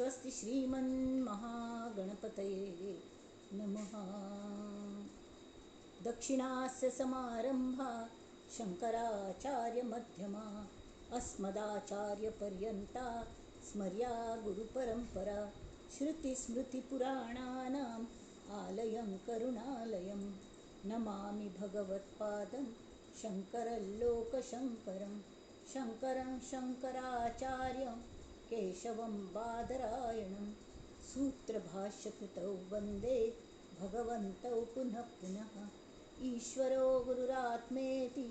स्वस्ति श्रीमन्महागणपतये नमः. दक्षिणास्य समारंभा शंकराचार्यमध्यमा अस्मदाचार्यपर्यन्ता स्मर्या गुरुपरंपरा. श्रुतिस्मृतिपुराणानाम् आलयं करुणालयं नमामि भगवत्पादं शंकरं लोकशंकरं शंकरं शंकराचार्यं केशवं बादरायणं. सूत्रभाष्यकृतौ वन्दे भगवन्तौ पुनः पुनः. ईश्वरो गुरुरात्मेति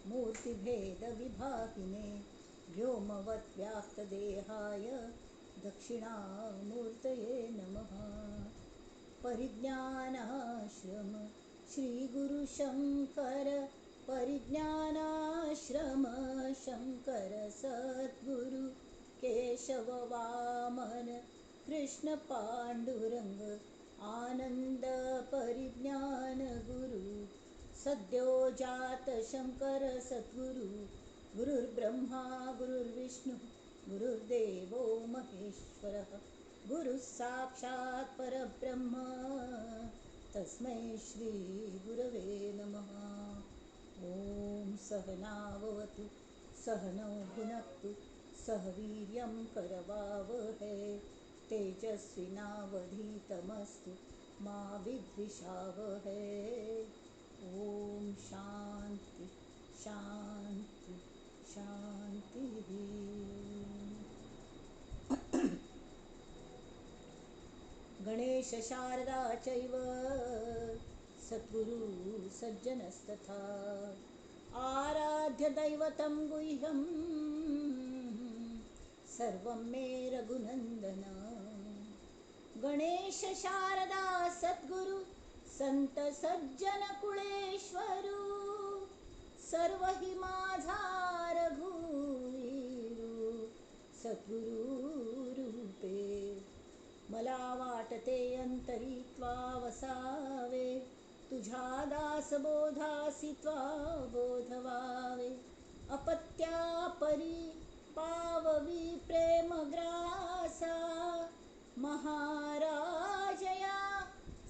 मूर्तिभेदविभागिने व्योमवद्व्याप्तदेहाय दक्षिणामूर्तये नमः. परिज्ञानाश्रम श्रीगुरुशंकर परिज्ञानाश्रम शंकर सद्गुरु केशव वामन कृष्ण पांडुरंग आनंद परिज्ञान गुरु. सद्यो जात शंकर सद्गुरु. गुरुर्ब्रह्मा गुरुर्विष्णु गुरुर्देवो महेश्वरः. गुरुः साक्षात् परब्रह्म तस्मै श्री गुरवे नमः. ॐ सहनाववतु सहनौ भुनक्तु सह वीर्यं करवावहै. तेजस्विनावधीतमस्तु मा विद्विषावहै. ॐ शांती शांती शांती. गणेश शारदा चैव सद्गुरु सज्जनस्तथा. आराध्य दैवतं गुह्यं सर्वं मे रघुनंदन. गणेश शारदा सद्गुरु संत सज्जन कुळेश्वरू. सर्व हि माझा रघुवीरू सद्गुरु रूपे. मला वाटते अंतरी त्वा वसावे तुझ्या दासबोधासी त्वा बोधवावे. अपत्या परी पाववी प्रेमग्रासा महाराजया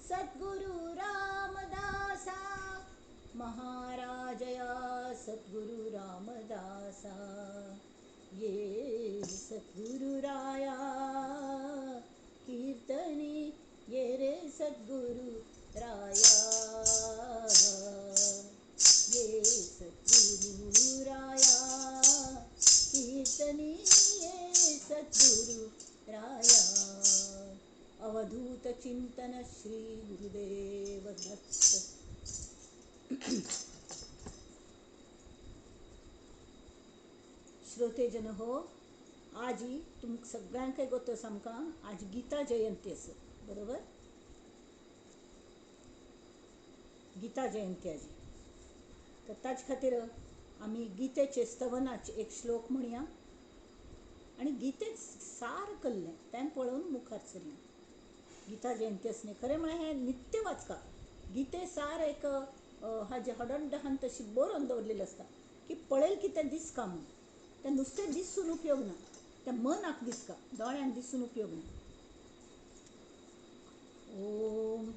सद्गुरु रामदासा. महाराजया सद्गुरु रामदासा. ये सद्गुरुराया कीर्तनी ये रे सद्गुरु राया. ये सद्गुरुराया कीर्तनी ये सद्गुरु राया. अवधूत चिंतन श्री गुरुदेव दत्त. श्रोतेजन हो, आजी तुमकां सगळ्यांकय गोत आसा आमकां आज गीता जयंती आसा, बरोबर? गीता जयंती आजी, तर ताजे खातीर आमी गीतेचे स्तवनाचे एक श्लोक म्हणया आनी गीतेच सार कल्लें तें पळोवन मुखार सरया. गीता जयंती आसली खरें म्हळ्यार हें नित्य वाचका. गीते सार एक हाजे हडण तशी बरोवन दवरलेलें आसता की पळयल की तें दिसका म्हूण. तें नुस्तें दिसून उपयोग ना, तें मनाक दिसका, दोळ्यांक दिसून उपयोग ना. ओम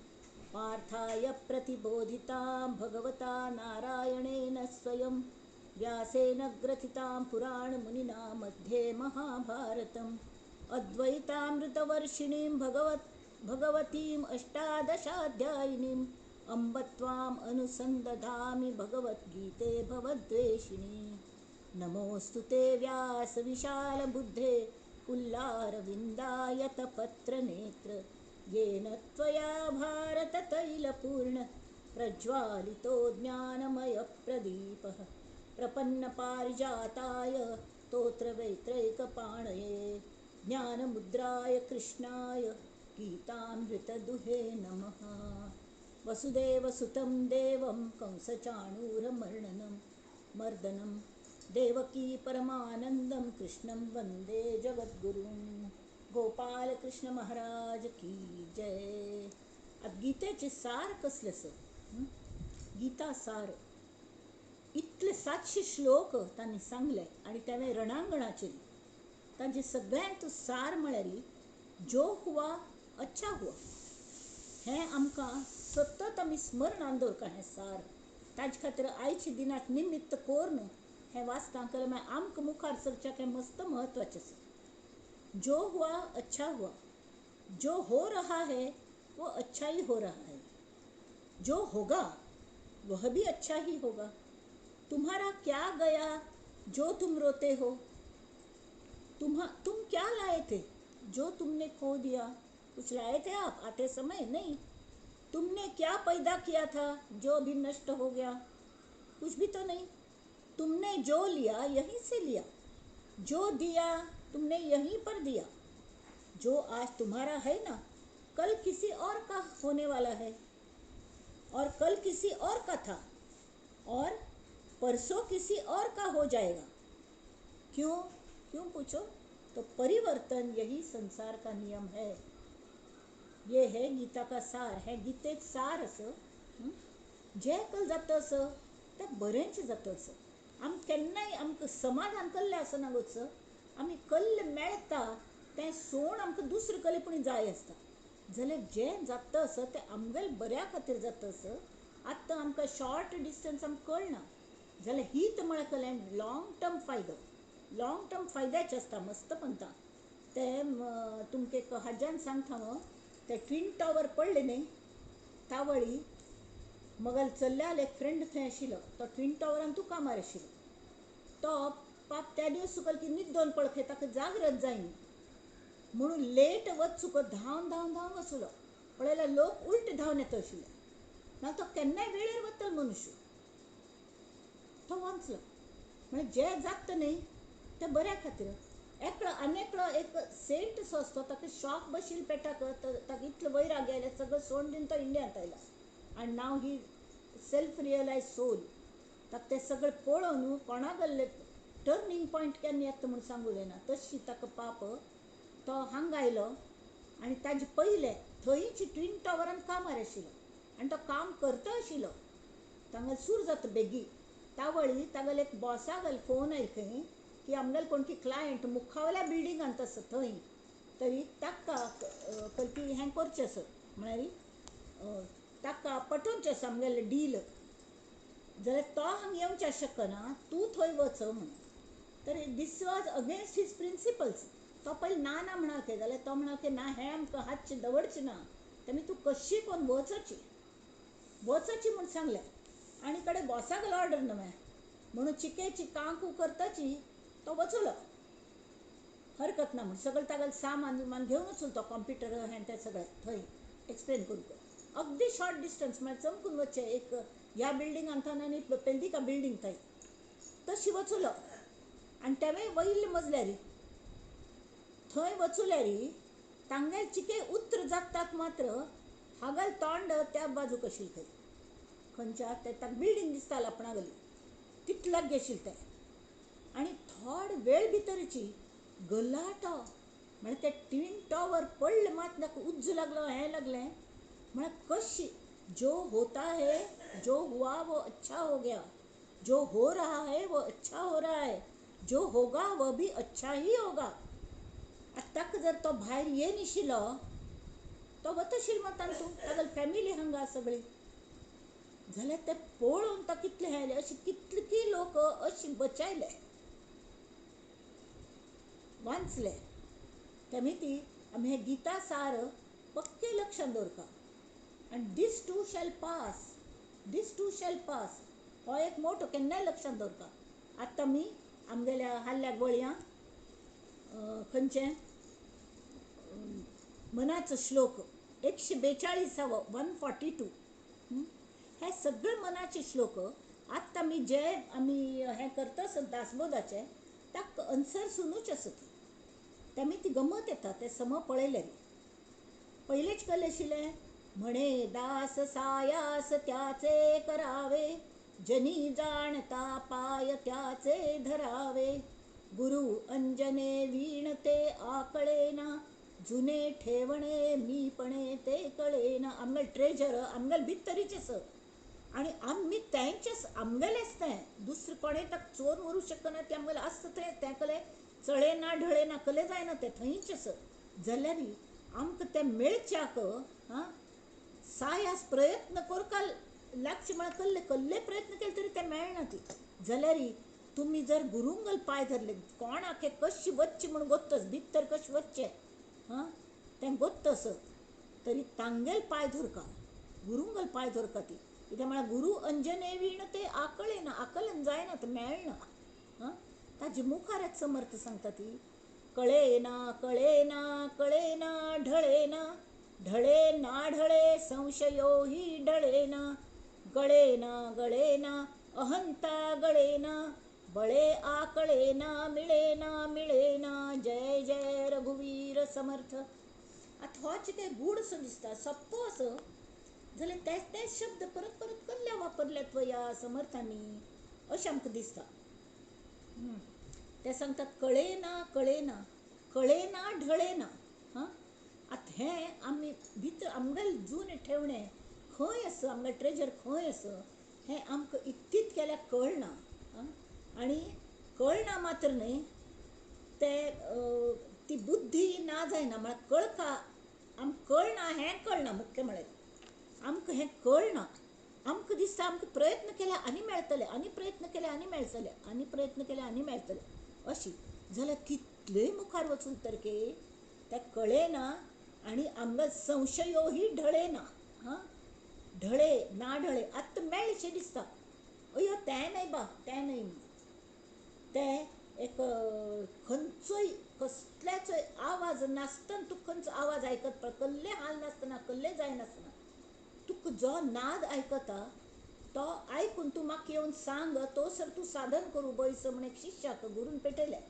पार्थाय प्रतिबोधितां भगवता नारायणेन स्वयं व्यासेन ग्रथितां पुराणमुनिना मध्ये महाभारतम् अद्वैतामृतवर्षिणीं भगवतीम् अष्टादशाध्यायिनीम् अम्ब त्वाम् अनुसन्दधामि भगवद्गीते भवद्वेषिणी. नमोऽस्तु ते व्यासविशालबुद्धे पुल्लारविन्दायतपत्रनेत्र येन त्वया भारततैलपूर्ण प्रज्वालितो ज्ञानमयप्रदीपः. प्रपन्नपारिजाताय स्तोत्रवैत्रैकपाणये ज्ञानमुद्राय कृष्णाय गीतामृतदुहे नमः. वसुदेवसुतं देवं कंसचाणूरमर्दनं मर्दनं देवकी परमानंदं कृष्णं वंदे जगद्गुरुं. गोपाल कृष्ण महाराज की जय. आतां गीतेचें सार कसलें आसा? गीता सार इतले 700 श्लोक तांणी सांगले आनी तें रणांगणाचेर तांचे सगळ्यांत सार म्हळ्यार जो हुआ अच्छा हुआ. हें आमकां सतत आमी स्मरणान दवरता हें सार. ताजे खातीर आयच्या दिनाक निमित्त करून हें वाचता जाल्यार मागीर आमकां मुखार सरच्याक हें मस्त म्हत्वाचें आसा. जो हुआ अच्छा हुआ, जो हो रहा है वो अच्छा ही हो रहा है, जो होगा वह भी अच्छा ही होगा. तुम्हारा क्या गया जो तुम रोते हो, तुम क्या लाए थे जो तुमने खो दिया. कुछ लाए थे आप आते समय? नहीं. तुमने क्या पैदा किया था जो अभी नष्ट हो गया? कुछ भी तो नहीं. तुमने जो लिया यहीं से लिया, जो दिया तुमने यहीं पर दिया. जो आज तुम्हारा है ना, कल किसी और का होने वाला है, और कल किसी और का था, और परसों किसी और का हो जाएगा. क्यों क्यों पूछो तो परिवर्तन यही संसार का नियम है. ये है गीता का सार. हे गीतेक सार असं जें कल जाता असं तें बरेंच जाता असं. आम केन्नाय आमकां समाधान कल्लें आसना गो. आमी कल्ल मेळटा तें सोण आमकां दुसरें कल्लें पूण जाय आसता. जाल्यार जें जाता आसा तें आमगेले बऱ्या खातीर जाता आसा. आतां आमकां शॉर्ट डिस्टन्स आमकां कळना, जाल्यार हीत म्हळ्यार कलें लॉंग टर्म फायदो, लॉंग टर्म फायद्याचें आसता मस्त पंता. तें तुमकां एक हाज्यान सांगता हांव, ते ट्विन टॉवर पडले न्ही तावळी मगल चल्ल्याल एक फ्रेंड थंय आशिल्लो, तो ट्विन टॉवरान तूं कामार आशिल्लो. तो पाप त्या दिवस सुकल की न्हिदोन पळखे ताका जागृत जायना म्हणून लेट वच सुको धांवन धांवन धांवन वचलो. पळयल्यार लोक उलट धांवन येता आशिल्ले ना, तो केन्नाय वेळेर वतलो मनुष्य. तो वांचलो. म्हणजे जें जाता न्ही तें बऱ्या खातीर. एकलो आनी एकलो एक सेंट सो आसतो, ताका शॉक बशिल्लो पेटाक, ताका इतलो वैराग आयले सगळें सोडून दिवन तो इंडियांत आयला. आनी नाव ही सेल्फ रियलायज सोल. ताका तें सगळें पळोवन कोणा गेल्लें टर्निंग पॉयंट केन्ना येता म्हूण सांगूं जायना, तशी ताका पाप तो हांगा आयलो. आनी ताजे पयलें थंयच ट्विन टॉवरान कामार आशिल्लो आनी तो काम करता आशिल्लो. तांगा सूर जाता बेगी. तावळी तागेले एक बॉसागेल फोन आयलो खंय की आमगेले कोण की क्लायंट मुखावल्या बिल्डिंगांत आसा थंय, तरी ताका कल्पी हें करचें आसा, म्हळ्यार ताका पटोवचें आसा आमगेलें डील, जाल्यार तो हांगा येवचें शकना, तूं थंय वच म्हणून. तर this was against his principles. तो पयलीं ना ना म्हणाल खंय, जाल्यार तो म्हणाल की ना हें आमकां हातचें दवरचें ना, तेमी तूं कशी कोन्न वचची वचची म्हूण सांगलें. आनी कडेन बॉसाक ऑर्डर न्हय म्हणून चिकेची कांकू करताची तो वचलो, हरकत ना म्हूण सगळें तागेलें सामान विमान घेवन वचलो तो, कॉम्प्युटर हें तें सगळें थंय एक्सप्लेन करूंक. अगदी शॉर्ट डिस्टन्स म्हळ्यार चमकून वचचें, एक ह्या बिल्डिंगांत आनी पेल्दिका बिल्डींग थंय तशी वचलो. आनी तेवें वयले मजल्यारी थंय वचुल्यारी तांगेले चिके उत्र जातात मात्र हागल तोंड त्या बाजूक आशिल्लें खंय, खंयच्या ते ताका बिल्डींग दिसतालें आपणागेली तितल्याक गेशिल्लें तें. आनी थोड वेळ भितरची गलाटो म्हळ्यार ते ट्विन टॉवर पडले मात ताका उज्जो लागलो, हें लागलें. म्हळ्यार कशी जो होता है जो हुआ वो अच्छा हो गया, जो हो रहा है वो अच्छा हो रहा है, जो होगा वो भी अच्छा ही होगा. आतां ताका जर तो भायर येनाशिल्लो तो वताशिल्लो मतान तूं, तागेली फॅमिली हांगा सगळी. जाल्यार ते पळोवन ताका कितलें हें आयलें. अशे कितले लोक अशे बचायले, वांचले. तेमी ती आमी हें गीता सार पक्कें लक्षांत दवरता. आनी this too shall pass, this too shall pass हो एक मोटो केन्नाय लक्षांत दवरता. आतां आमी आमगेल्या हाल्ल्याक वळया खंयचें मनाचो श्लोक 142 142. हे सगळे मनाचे श्लोक आतां आमी जे आमी हें करता आसत दासबोधाचें ताका अन्सरसुनूच आसत. तेमी ती गमत येता ते सम पळयले. पयलेच कल्लें आशिल्लें म्हणे दास सायास त्याचे करावे, जनी जाणता पाय त्याचे धरावे, गुरु अंजने वीण ते आकळेना, जुने ठेवणे मीपणे ते कळेना. आमगेलें ट्रेजर आमगेलें भितरीचें आसा आनी आमी तेंचेच आमगेलेंच तें, दुसरें कोणें ताका चोरून व्हरूंक शकना. तें आमगेलें आसता थंय, तें कलें चळेना ढळेना कलें जायना, तें थंयच आसा. जाल्यार आमकां तें मेळच्याक आं सायास प्रयत्न करका लागचे म्हळ्यार कल्ले कल्ले प्रयत्न केले तरी तें मेळना ती. जाल्यार तुमी जर गुरुंगल पांय धरले कोणाक कशी वच्चें म्हूण गोत्तस भितर कशें वच्चें आं तें गोत्तस तरी तांगेल पांय धरका, गुरुंगल पांय धरका ती. कित्याक म्हळ्यार गुरू अंजने वीण ते आकळना, आकलन जायना, तें मेळना. आं ताजे मुखारच समर्थ सांगता ती कळेना कळेना कळेना ढळेना ढळे ना ढळे संशयो ही ढळेना गळेना गळेना अहंता गळेना बळे आकळेना मिळेना मिळेना जय जय रघुवीर समर्थ. आतां हो कितें गूढ असो दिसता, सोप्पो असो जाल्यार तेच तेच शब्द परत परत कसल्या वापरल्यात ह्या समर्थांनी अशें आमकां दिसता. ते सांगतात कळेना कळेना कळेना ढळेना. हां आतां हें आमी भितर आमगेलें जून ठेवणें खंय आसा, आमगेलें ट्रेजर खंय आसा हें आमकां इत्तीत केल्यार कळना. आनी कळना मात्र न्हय ते ती बुद्धी ना जायना म्हळ्यार कळका आमकां कळना हें कळना, मुख्य म्हळ्यार आमकां हें कळना. आमकां दिसता आमकां प्रयत्न केल्यार आनी मेळटले, आनी प्रयत्न केल्यार आनी मेळटले, आनी प्रयत्न केल्यार आनी मेळटले अशी जाल्यार कितलेय मुखार वचून तरके तें कळेना आनी आमकां संशयो ही ढळेना. हां ढळे ना ढळे आतां मेळशें दिसता, अयो तें न्हय बा तें न्हय म्हूण तें एक खंयचोय कसल्याचोय आवाज नासतना तुका खंयचो आवाज आयकत पळय, कसले हाल नासतना कसले जायनासतना तुका जो नाद आयकता तो आयकून तूं म्हाका येवन सांग तो सर तूं साधन करूं बैस म्हण एक शिष्याक गुरून पेटयलें.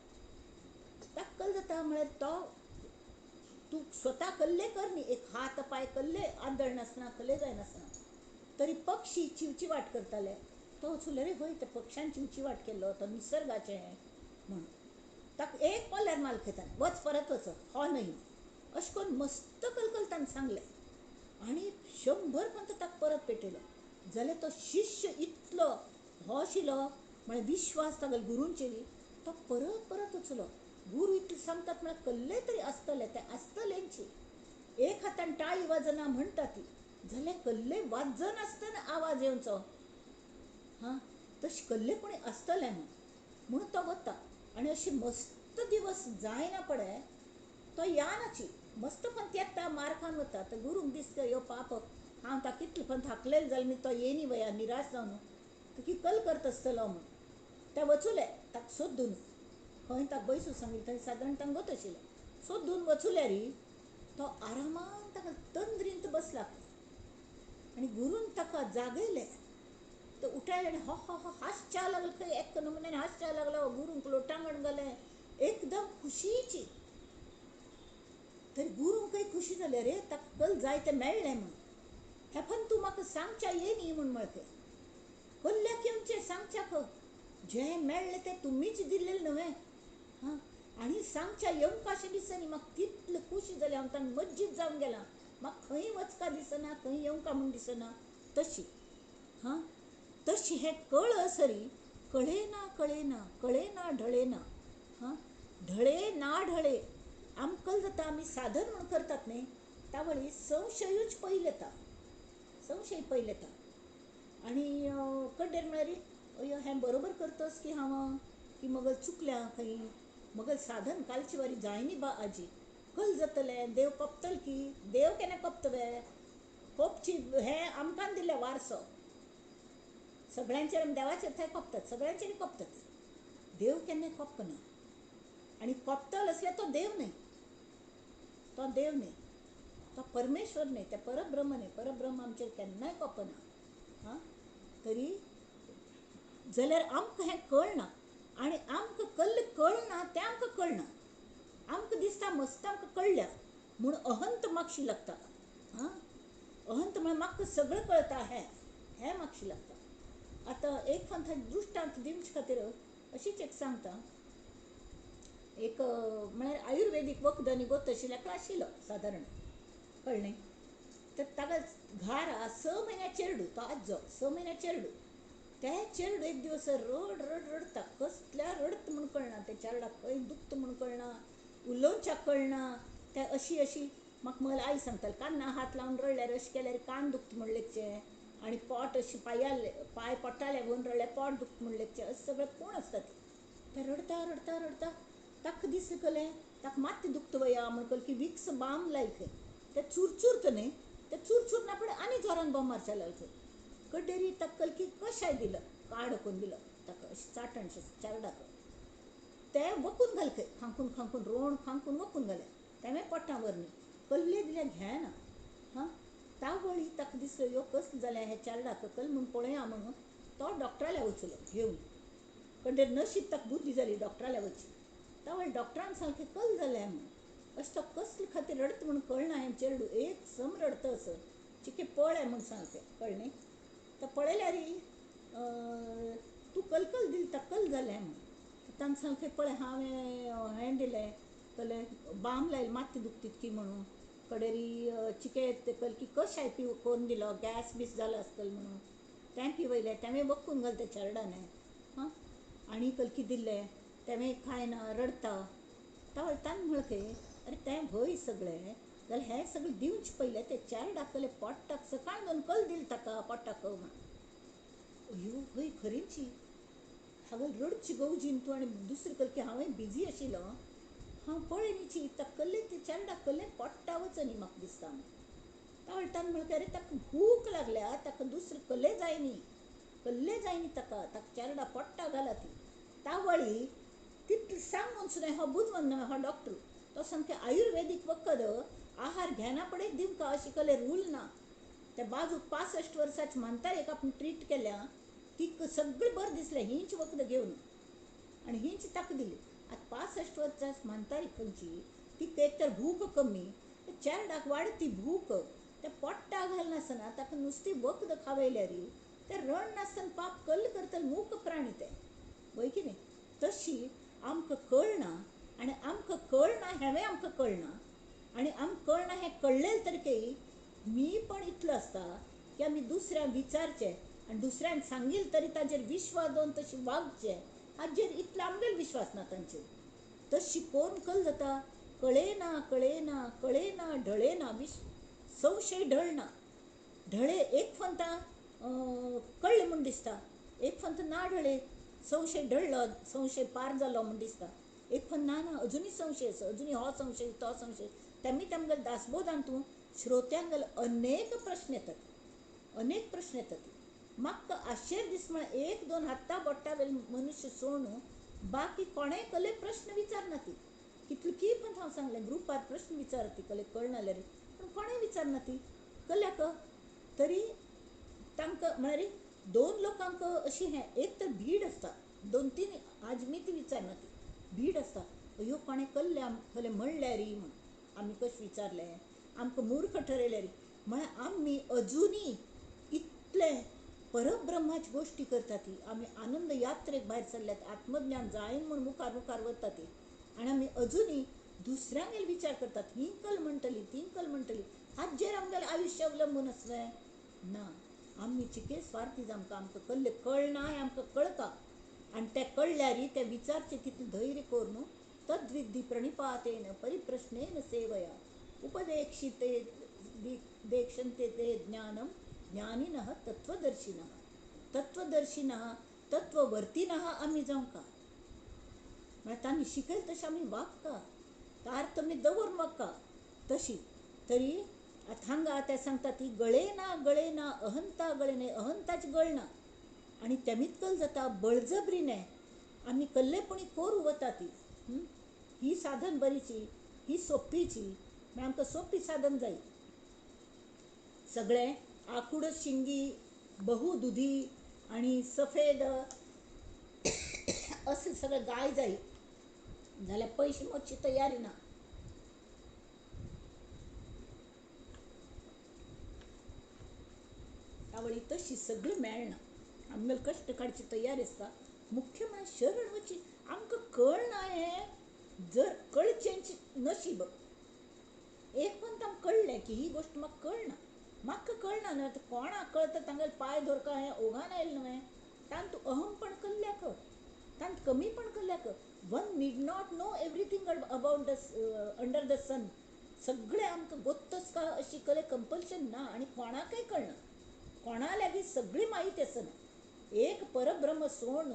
ताका कल जाता म्हळ्यार तो तूं स्वता कल्ले कर न्ही, एक हात पांय कल्ले आदळ नासतना कल्ले जायनासतना तरी पक्षी चिवचिवाट करताले तो वचून रे हय त्या पक्षान चिवचिवाट केल्लो तो निसर्गाचें हें म्हूण ताका एक पोल्यार माल खेताना वच परत वच हो न्हय अशें करून मस्त कलकलतान सांगलें आनी 100 पंत ताका परत पेटयलो. जाल्यार तो शिष्य इतलो हो आशिल्लो म्हळ्यार विश्वास तागेलो गुरूंचेर तो परत परत वचलो. गुरू इतले सांगतात म्हळ्यार कल्ले तरी आसतले ते आसतलेंची. एक हातान टाळी वाजना म्हणटा ती जाल्यार कल्ले वाजनासतना आवाज येवचो हां तशें कल्ले कोणी आसतलें म्हूण म्हणून तो वता. आनी अशें मस्त दिवस जायना पडे तो यानाची मस्त पण येता मार खावन वता. तर गुरूंक दिसता यो पाप हांव ताका कितलें पण थाकलेलें जालें मी तो येनी वया निराश जावन तुकी कल करता आसतलो म्हूण ते वचुले ताका सोदून खंय ताका बैसूं सांगिल्लें थंय सादारण तांकां गोत आशिल्लें सोदून वचुल्यार तो आरामान ताका तंद्रींत बसला आनी गुरून ताका जागयलें. तो उठायलें आनी हो हो हो हांसच्या लागलो खंय एक नमुन्यान हांसच्या लागलो, गुरूंक लोटांगण घालें एकदम खुशीची. तरी गुरूंकय खुशी जाली अरे ताका कल जाय तें मेळ्ळें म्हूण. हें पण तूं म्हाका सांगच्या ये न्ही म्हूण म्हळें कल्ल्याक येवचें सांगच्याक जें मेळ्ळें तें तुमीच दिल्लें न्हय हां आनी सांगच्या येवंक अशें दिसना म्हाका कितलें खुशी जालें हांव तांकां मज्जीत जावन गेलां म्हाका खंय वचका दिसना खंय येवंका म्हूण दिसना तशी. हां तशी हें कळ सरी कळेना कळेना कळेना ढळेना. हां ढळे ना ढळे आमकां जाता आमी साधन म्हूण करतात न्ही तावळी संशयूच पयलें येता, संशय पयलें येता आनी कड्डेर म्हळ्यार अयो हें बरोबर करतस की हांव की मगल चुकल्या खंय मगल साधन कालची वारी जायनी बा आजी कल जातलें देव कोपतल की देव केन्ना कोपतवे कोपची हें आमकां दिलें वारसो सगळ्यांचेर आमी देवाचेर थंय कोपतात सगळ्यांचेर कोपतात देव केन्ना कोपना आनी कोपतल आसल्यार तो देव न्हय, तो देव न्हय, तो परमेश्वर न्हय, ते परब्रह्म न्हय. परब्रह्म आमचेर केन्नाय कोपना. हां तरी जाल्यार आमकां हें कळना आनी आमकां कल्ल कळना तें आमकां कळना. आमकां दिसता मस्त आमकां कळ्ळ्या म्हूण अहंत मागशी लागता. हां अहंत म्हळ्यार म्हाका सगळें कळटा हें हें मागशी लागता. आतां एक पंथा दृश्टांत दिवचे खातीर अशीच एक सांगता. एक म्हळ्यार आयुर्वेदीक वखद आनी गोत आशिल्ल्या आशिल्लो सादारण कळ्ळें. तर ताका घारा 6 म्हयन्या चेरडू तो आजो 6 म्हयन्या चेरडू ते चेरडू एक दिवस रड रड रडता कसल्या रडत म्हूण कळना, ते चेरडाक खंय दुखता म्हूण कळना, उलोवच्याक कळना, ते अशी अशी म्हाका म्हगेली आई सांगताली, कान्ना हात लावन रडल्यार अशें केल्यार कान दुखता म्हण लेगचें, आनी पोट अशें पांय पोटा लागून रडल्यार पोट दुखता म्हण लेगचें, अशें सगळें खूण आसता तें. रडता रडता रडता ताका दिसलें कलें ताका मात्तें दुखता वया म्हण कल की विक्स बाम लाय खंय, तें चुरचुरता न्ही, तें चुरचुरना फुडें आनी जोरान बोम मारचें लागलें खंय. कडेरी ताका कलकी कशाय दिलो, काड करून दिलो ताका अशें चाटण चेरडाक, तें वकून घाल खंय, खांकून खांकून रोण खांकून वकून घालें, तें पोटा व्हरनी कल्ले दिल्यार घेना. हां, तावळी ताका दिसलो ह्यो कसलें जालें हें चेरडाक कल म्हूण पळया म्हणून तो डॉक्टराल्या वचलो घेवन. कडेर नशीब ताका बुद्दी जाली डॉक्टराल्या वची. तावळ डॉक्टरान सांगलें कल जालें म्हूण, अशें तो कसले खातीर रडटा म्हूण कळना हें चेडूं एक सम रडटा असो चिके पळय म्हूण सांगलें, कळ्ळें न्ही. तो पळयल्यार तूं कलकल दिल ताका कल जालें म्हूण. ताणें सांगलें पळय हांवें हें दिलें कलें बाम लायलें मात्तें दुखता तितकी म्हणून, कडेरी चिके ते कलकी कशाय पिव करून दिलो, गॅस बीस जालो आसतलो म्हणून तें पिवयलें, तें वखून घालें त्या चेरडाने. हां, आनी कलकी दिल्लें तें खायना रडटा. तावळ ताणें म्हणलें अरे तें व्हय सगळें जाल्यार हें सगळें दिवचें पयलें तें चेरडाक कलें पोट्टाक सकाळ दोन कल दिल ताका पोट्टाक म्हण. अयो हय खरीची हांवें रडची गवजीन तूं आनी दुसरी कलकी हांवें बिजी आशिल्लो, हांव पळय न्ही ताका कल्लें तें चेरडाक कल्लें पोट्टा वचनी म्हाका दिसता. तावळ ताणें म्हणलें अरे ताका भूक लागल्या, ताका दुसरें कल्लें जाय न्ही, कल्लें जाय न्ही ताका, ताका चेरडा पोट्टा घाला ती. तावळी तितलें सांगून सुद्दां हो बुदवंत न्हय हो डॉक्टर, तो सामकें आयुर्वेदीक वखद आहार घेना पडय दिवका अशें कलें रूल ना. त्या बाजूक 65 वर्सांची म्हातारेक आपूण ट्रीट केल्या तिका सगळें बरें दिसलें हींच वखदां घेवन, आनी हींच ताका दिली. आतां 65 वर्सांची म्हातारी खंयची, तिका एक तर भूक कमी, चेरडाक वाडटी भूक, त्या पोट्टा घालनासतना ताका नुस्ती वखद खावयल्यार तें रड नासतना पाप कल्ल करतलें, मूक प्राणी तें, वय की न्ही. तशी आमकां कळना, आनी आमकां कळना हेंवें आमकां कळना, आनी आमकां कळना हें कळ्ळें तरी मी पण इतलो आसता की आमी दुसऱ्यांक विचारचें आनी दुसऱ्यान सांगील तरी ताजेर विश्वास दवरून तशें वागचें, हाजेर इतलो आमगेलो विश्वास ना तांचेर. तशी कोण कल जाता कळेना कळेना कळेना ढळेना विश संशय ढळना, ढळे एक फंता कळ्ळें म्हूण दिसता, एक फंत ना ढळे संशय ढळलो, संशय पार जालो म्हूण दिसता, एक फंत ना ना अजुनूय संशय आसा, अजुनूय हो संशय तो संशय. तेमी तामगेले दासबोधांतूं श्रोत्यांगेले अनेक प्रश्न येतात, अनेक प्रश्न येतात. म्हाका आश्चर्य दीस म्हळ्यार एक दोन हाता बोट्टा वेले मनुष्य सोडून बाकी कोणेय कले प्रश्न विचारना ती. कितली पण हांव सांगलें ग्रुपार प्रश्न विचारती कले कळना जाल्यार, पूण कोणेय विचारना ती कल्याक. तरी तांकां म्हळ्यार दोन लोकांक अशी हें एक तर भीड आसता, दोन तीन आजमी ती विचारना ती भीड आसता, अयो कोणें कल्ल्या कले म्हणल्यार म्हूण आमी कशें विचारलें, आमकां मूर्ख ठरयल्यार. म्हळ्यार आमी अजुनूय इतले परब्रह्माची गोश्टी करता ती, आमी आनंद यात्रेक भायर सरल्यात, आत्मज्ञान जायन म्हूण मुखार मुखार वता ती, आनी आमी अजुनूय दुसऱ्यांगेर विचार करतात, ही कल म्हणटली ती कल म्हणटली, हाजेर आमगेलें आयुश्य अवलंबून आसलें ना. आमी चिके स्वार्थी आमकां, आमकां कल्ले कळना हें आमकां कळटा, आनी तें कळ्ळ्यार तें विचारचें तितलें धैर्य करून तद्विद्धी प्रणिपातेन परिप्रश्नेन सेवया उपदेक्षिते देक्षन्ते ते ज्ञानम ज्ञानिनः तत्वदर्शिनः. तत्वदर्शिनः तत्ववर्तिनः आमी जावंका, म्हळ्यार तांणी शिकयल तशें आमी वागता, तारतम्य दवरून वागता तशी. तरी आतां हांगा ते सांगता ती गळेना गळेना अहंता गळेना, अहंताच गळना, आनी तेमितकल जाता बळजबरीने आमी कल्लेपणी कोरू वता ती. ही साधन बरीची, ही सोंपीची, म्हळ्यार आमकां सोंपी साधन जाय. सगळें आकूड शिंगी बहु दुधी आनी सफेद अशें सगळें गाय जाय जाल्यार पयशे मोडची तयारी ना. आवळी तशी सगळी मेळना, आमगेले कश्ट काडची तयारी आसता. मुख्य म्हळ्यार शरण वची आमकां कळना हें जर कळचें नशीब. एक पण आमकां कळ्ळें की ही गोश्ट म्हाका कळना, म्हाका कळना न्हय कोणाक कळटा तांगेले पांय धरका हें ओघान आयलें न्हय, तांतूं अहमपण कल्ल्याक, तांत कमीपण कल्ल्याक. One need not know everything about the under the sun. सगळें आमकां गोत्तच का अशी कले कंपल्शन ना आनी कोणाकय कळना, कोणा लागीं सगळी म्हायती आसना. एक परब्रह्म सोडून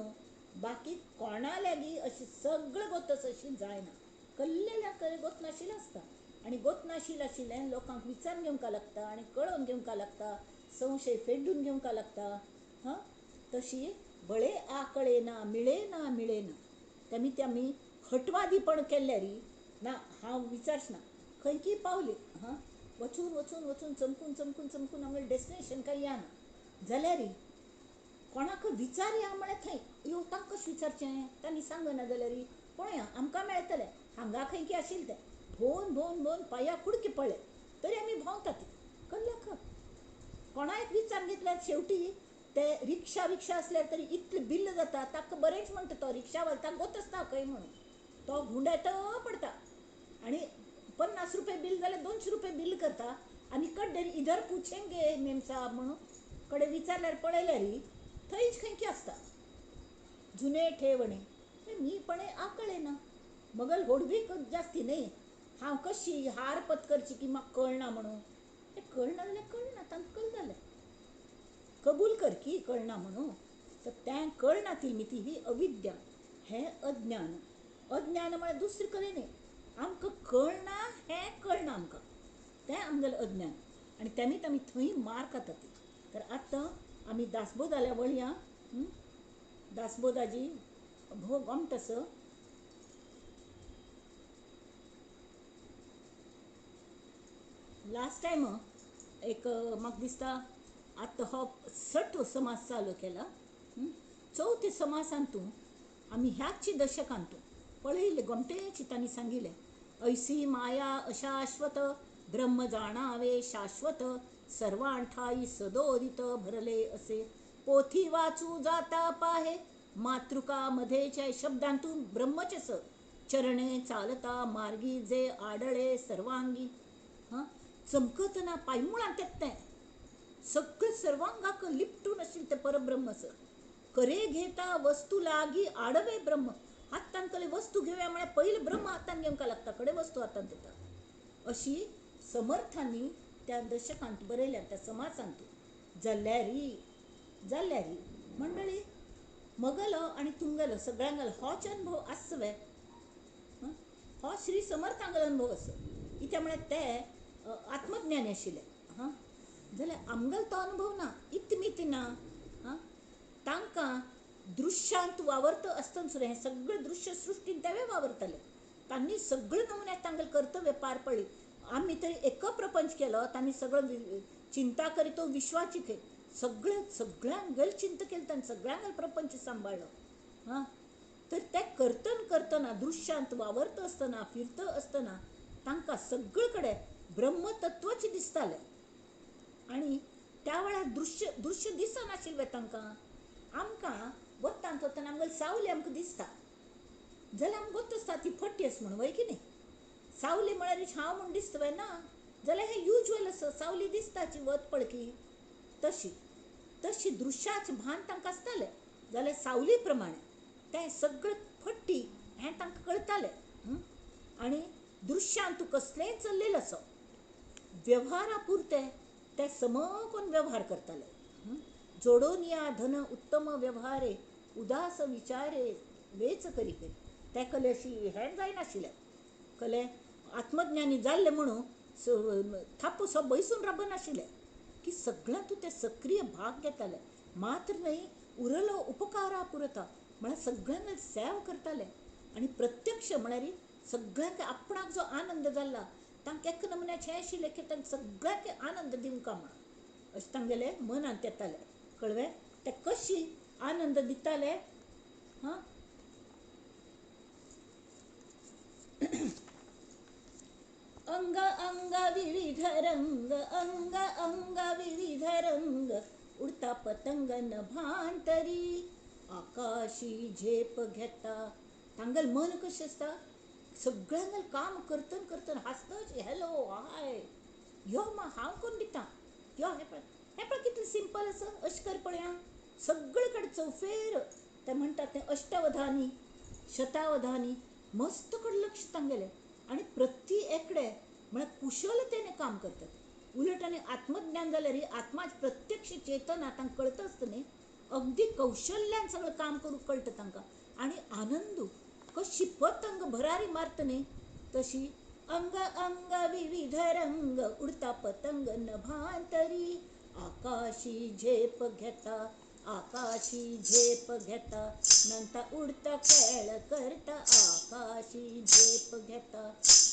बाकी कोणा लागीं अशी सगळें गोतच अशी जायना. कल्लेल्या कले गोत नाशिल्लें आसता आनी गोत नाशिल्लें आशिल्ल्यान लोकांक विचारून घेवंक लागता आनी कळोवन घेवंक लागता, संशय फेडून घेवंक लागता. हां, तशी बळे आकळे ना मिळे ना मिळे ना तेमी ते आमी हटवादीपण केल्यारी ना हांव विचारच ना खंयकी पावली. हां, वचून वचून वचून चमकून चमकून चमकून आमगेलें डेस्टिनेशन कांय येना जाल्यार कोणाक विचारया म्हळ्यार थंय यो तांकां कशें विचारचें, तांणी सांगना जाल्यार पळया आमकां मेळटलें हांगा खंयकी आशिल्लें तें भोवन भोवन भोवन पांया कुडके पडले तरी आमी भोंवतात कल्ल्याक. कोणाक विचारून घेतल्यार शेवटी ते रिक्षा विक्षा आसल्यार तरी इतलें बिल्ल जाता ताका बरेंच म्हणटा तो रिक्षावालो ताका गोत आसता खंय म्हणून तो घुंवडायतो पडटा आनी 50 रुपये बिल जाल्यार 200 रुपये बिल करता आनी कडे इधर पुछेंगे मेम साहब म्हणून कडे विचारल्यार पळयल्यार थंयच खंयकी आसता. जुने ठेवणे मी पणे आकळे ना मगल होडवीक जास्ती न्ही हांव कशी हार पत्करची की म्हाका कळना म्हणून. तें कळना जाल्यार कळना, तांकां कळ जालें कबूल कर की कळना म्हणून. तर तें कळना ती मी ती ही अविद्या, हें अज्ञान. अज्ञान म्हळ्यार दुसरें कडेन न्ही, आमकां कळना हें कळना आमकां, तें आमगेलें अज्ञान आनी तेमीच आमी थंय मार खाता ती. तर आतां आमी दासबोधाल्या वळया. दासबोधाजी भोव गोमट आसा. लास्ट टायम एक म्हाका दिसता आतां हो 6 समास चालू केला. चवथ्या समासांतू आमी ह्याच दशकांतू पळयलें गोमटेची तांणी सांगिल्लें ऐसी माया अशाश्वत ब्रह्म जाणावे शाश्वत सर्वांठाई सदोदित भरले असे पोथी वाचू जाता पाहे मातृका मध्येच्या शब्दांतून ब्रह्मचे स चरणे चालता मार्गी जे आडळे सर्वांगी. हां, चमकतना पायमुळांत येत तें सगळें सर्वांगाक लिपटून आशिल्लें तें परब्रह्म स करे घेता वस्तू लागी आडवे ब्रह्म. हातान कले वस्तू घेवया म्हळ्यार पयलें ब्रह्म हातान घेवंक लागता, कडे वस्तू हातान येता. अशी समर्थांनी त्या दशकांत बरयल्या त्या समासांत. जाल्यारी जाल्यारी मंडळी मगलो आनी तुमगेलो सगळ्यांगेलो होच अनुभव आसचो वे, हो श्री समर्थांगेलो अनुभव आसो. कित्याक म्हळ्यार ते आत्मज्ञानी आशिल्ले. हां, जाल्यार आमगेलो तो अनुभव ना, इतमित ना. हां, तांकां दृश्यांत वावरता आसतना सुद्दां हें सगळें दृश्य सृश्टीन तेवे वावरताले. तांणी सगळे नमुन्यात तांगेलें कर्तव्य पार पडली. आमी तरी एक प्रपंच केलो, तांणी सगळो चिंता करीत विश्वाची खंय सगळें सगळ्यांगेल चिंता केली, तांणी सगळ्यांगेल प्रपंच सांबाळ्ळो. हां, तर ते करतन करतना दृश्यांत वावरता आसतना फिरता आसतना तांकां सगळे कडेन ब्रह्मतत्वच दिसतालें. आनी त्या वेळार दृश्य दृश्य दिसनाशिल्लें तांकां. आमकां वतांत वतना आमगेली सावली आमकां दिसता जाल्यार आमकां गोत आसता ती फटी आसा म्हणून, वय की न्ही? सावली म्हळ्यार हांव म्हूण दिसता वय ना, जाल्यार हें युज्वल आसा, सावली दिसताची वत पळकी तशी तशी दृश्याचें भान तांकां आसतालें. जाल्यार सावली प्रमाणे तें सगळें फट्टी हें तांकां कळटालें. आनी दृश्यांत कसलेंय चल्लेलें आसो वेव्हारा पुरतें ते समकोन वेव्हार करताले. जोडून या धन उत्तम व्यवहारे उदास विचारे वेच करी करी ते कले अशी हें जायनाशिल्लें. कले आत्मज्ञानी जाल्ले म्हणून थापूसो बैसून राबनाशिल्लें की सगळ्यांतूं ते सक्रीय भाग घेताले. मात्र न्हय उरलो उपकारा पुरता म्हळ्यार सगळ्यांक सेव करताले आनी प्रत्यक्ष म्हळ्यार सगळ्यांक आपणाक जो आनंद जाला तांकां एक नमुन्याचें आशिल्लें की तांकां सगळ्यांक आनंद दिवंक म्हणून अशें तांगेलें मनांत येतालें. कळ्ळें ते कशी आनंद दिताले. हां, अंग अंग विविध रंग अंग अंग विविध रंग उडता पतंग न भांतरी आकाशी झेप घेता. तांगेलें मन कशें आसता सगळ्यांगेलें काम करतन करतन हांसतच हॅलो हाय यो मा हांव करून दिता यो हें पळय हें पळय कितलें सिंपल आसा अशें कर पळया सगळे कडेन चौफेर ते म्हणटात तें अष्टवधानी शतावधानी मस्त कडेन लक्ष तांगेलें आनी प्रति एकडे म्हळ्यार कुशलतेने काम करतात. उलट आनी आत्मज्ञान जाल्यार ही आत्मा प्रत्यक्ष चेतना तांकां कळटा आसता न्ही, अगदी कौशल्यान सगळें काम करूंक कळटा तांकां. आनी आनंदू कशी पतंग भरारी मारता न्ही तशी अंग अंग विविध रंग उडता पतंग नभांतरी, आकाशी झेप घेता आकाशी झेप घेता, नंता उडता खेळ करता, आकाशी झेप घेता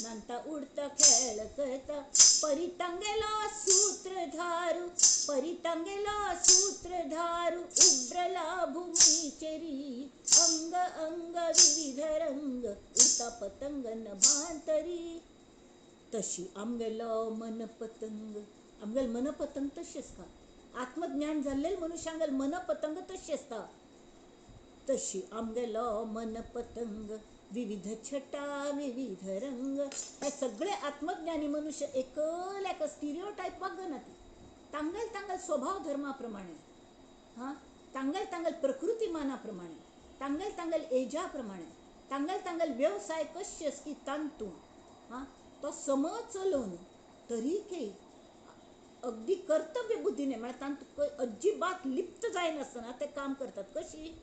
नंता उडता खेळ करता, परितांगेलो सूत्रधारू परितांगेलो सूत्रधारू, उब्रला भूमीचेरी, अंग अंग विविध रंग उडता पतंग नभांतरी. तशी आमगेलो मन पतंग, आमगेल मन पतंग तशी आसता. आत्मज्ञान जाल्लेल मनुष्यांगेल मन पतंग तशी आसता. तशी आमगेलो मन पतंग विविध छटा विविध रंग. हे सगळे आत्मज्ञानी मनुष्य एकल्याक स्टिरियोटायप वागना, ती तांगेल तांगेल स्वभाव धर्मा प्रमाणे, हां, तांगेल तांगेल प्रकृतीमाना प्रमाणे, तांगेल तांगेल एजा प्रमाणे, तांगेल तांगेल व्यवसाय कशे की तांतून, हां, तो सम चलोवन तरीके अगदी कर्तव्य बुद्धीने, म्हळ्यार तांतूं अजिबात लिप्त जायनासतना ते काम करतात. कशी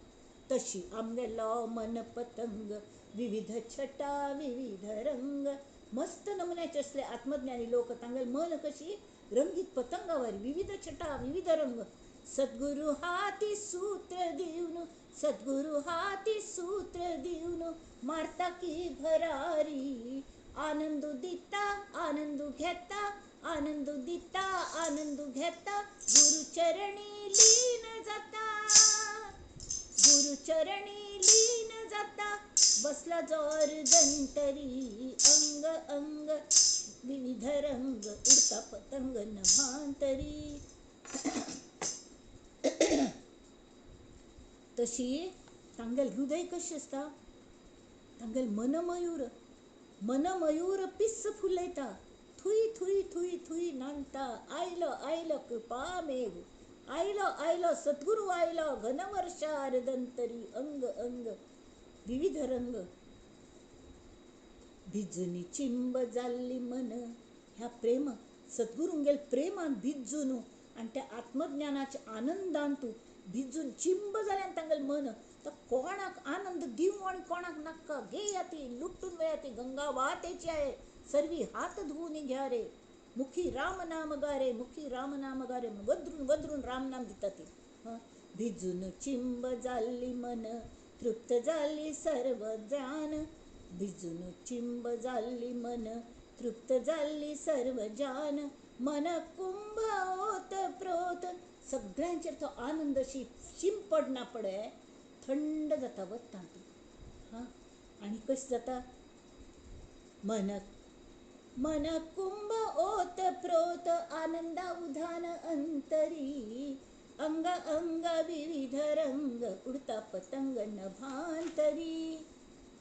तशी आमगेलो मन पतंग विविध छटा विविध रंग. मस्त नमुन्याचे असले आत्मज्ञानी लोक तांगेल मन कशी रंगीत पतंगावर विविध छटा विविध रंग. सद्गुरु हाती सूत्र दिवन सद्गुरु हाती सूत्र दिवन, मारता की भरारी, आनंद दिता आनंद घेता आनंद दिता आनंद घेता, गुरुचरणी लीन जाता गुरुचरणी लीन जाता, बसला जोर दंतरी, अंग अंग विविध रंग उडता पतंग नभांतरी. तशी तांगेल हृदय कशें आसता, तांगेल मनमयूर मनमयूर पिस फुलयता, थुई थुई थुई थुई नांदता, आयलो आयलो कृपा मेघ, आयलो आयलो सद्गुरू आयलो, घनवर्षा दंतरी, अंग अंग विविध रंग. भिजून चिंब जाल्ली मन, ह्या प्रेम सद्गुरूंगेल प्रेमान भिजून आनी त्या आत्मज्ञानाच्या आनंदान तूं भिजून चिंब जाल्यान तांगेल मन, तर कोणाक आनंद दिवं आनी कोणाक नाका, घेया ती लुटून वया ती गंगा वातेची आहे, सर्वी हात धुवून घ्या रे, मुखी राम नाम गारे मुखी राम नाम गारे, वद्रून वद्रून राम नाम दिता ती. भिजून चिंब जाल्ली मन तृप्त जाल्ली सर्व जान, भिजून चिंब जाल्ली मन तृप्त जाल्ली सर्व जान, मन कुंभ ओत प्रोत. सगळ्यांचेर तो आनंद अशी शिंपड ना पडे, थंड जाता वता तूं. हां, आनी कशें जाता, मन मन कुंभ ओत प्रोत आनंदा उधान अंतरी, अंग अंग विविध रंग उडता पतंग नभांतरी.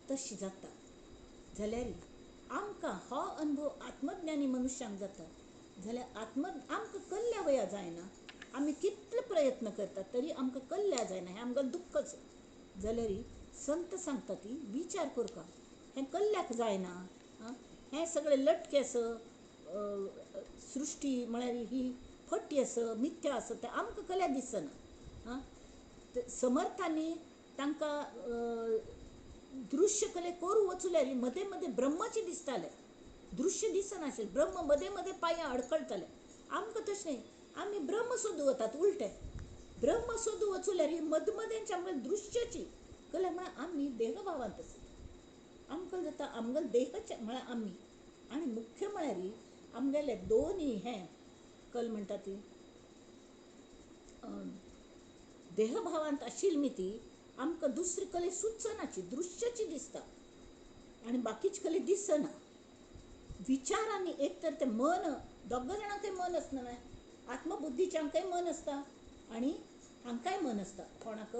तशी जाता जाल्यार आमकां हो अनुभव आत्मज्ञानी मनुष्यांक जाता जाल्यार आत्म आमकां कल्ल्या वया जायना, आमी कितले प्रयत्न करतात तरी आमकां कल्ल्या जायना, हें आमकां दुख्खच. जाल्यार संत सांगता ती विचार करका, हें कल्ल्याक जायना, हें सगळें लटकें आसा, सृश्टी म्हळ्यार ही फटी आसा, मिथ्या आसा, तें आमकां कल्या दिसना. आं, समर्थांनी तांकां दृश्य कले करूं वचल्यार मदें मदें ब्रह्माचें दिसतालें, दृश्य दिसनाशिल्लें, ब्रह्म मदें मदें पांयां अडकळटालें. आमकां तशें न्ही, आमी ब्रह्म सोदूं वतात, उलटें ब्रह्म सोदूं वचल्यार मदमदेंचे आमकां दृश्याची कला, म्हळ्यार आमी देहभावांत आसता, आमकां जाता आमगेलो देहच म्हळ्यार आमी. आनी मुख्य म्हळ्यार आमगेले दोनूय हें कल म्हणटा ती देहभावांत आशिल्ली ती आमकां दुसरी कले सुचनाची, दृश्याची दिसता आनी बाकीची कले दिसना. विचारांनी एक तर तें मन, दोग जाणांकय मन आसना न्हय, आत्मबुद्धीच्यांकय मन आसता आनी हांकांय मन आसता, कोणाक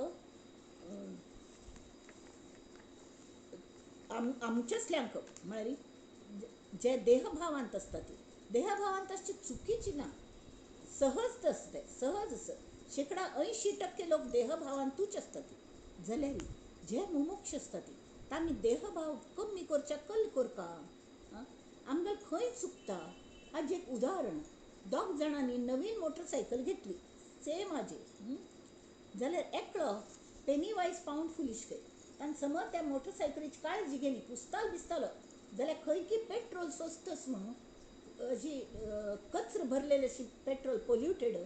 आमच्यासल्यांक म्हळ्यार जे देहभावांत आसता ती देहभावांत आसची चुकीची ना, सहज आसता, सहज आसा. 80% लोक देहभावांतूच आसता ती. जाल्यार जे मुमुक्ष आसता ती तांणी देहभाव कमी करच्या कल करका. आमकां खंय चुकता हाजें एक उदाहरण. दोग जाणांनी नवीन मोटरसायकल घेतली सेम हाजी, जाल्यार एकलो पेनी वायज पावंड फुलिश खंय, ताणें समज त्या मोटरसायकलीची काळजी घेली, पुसतालो बिसतालो, जाल्यार खंय की पेट्रोल सोंसतच म्हणून अशी कचरो भरलेली अशी पेट्रोल पोल्युटेड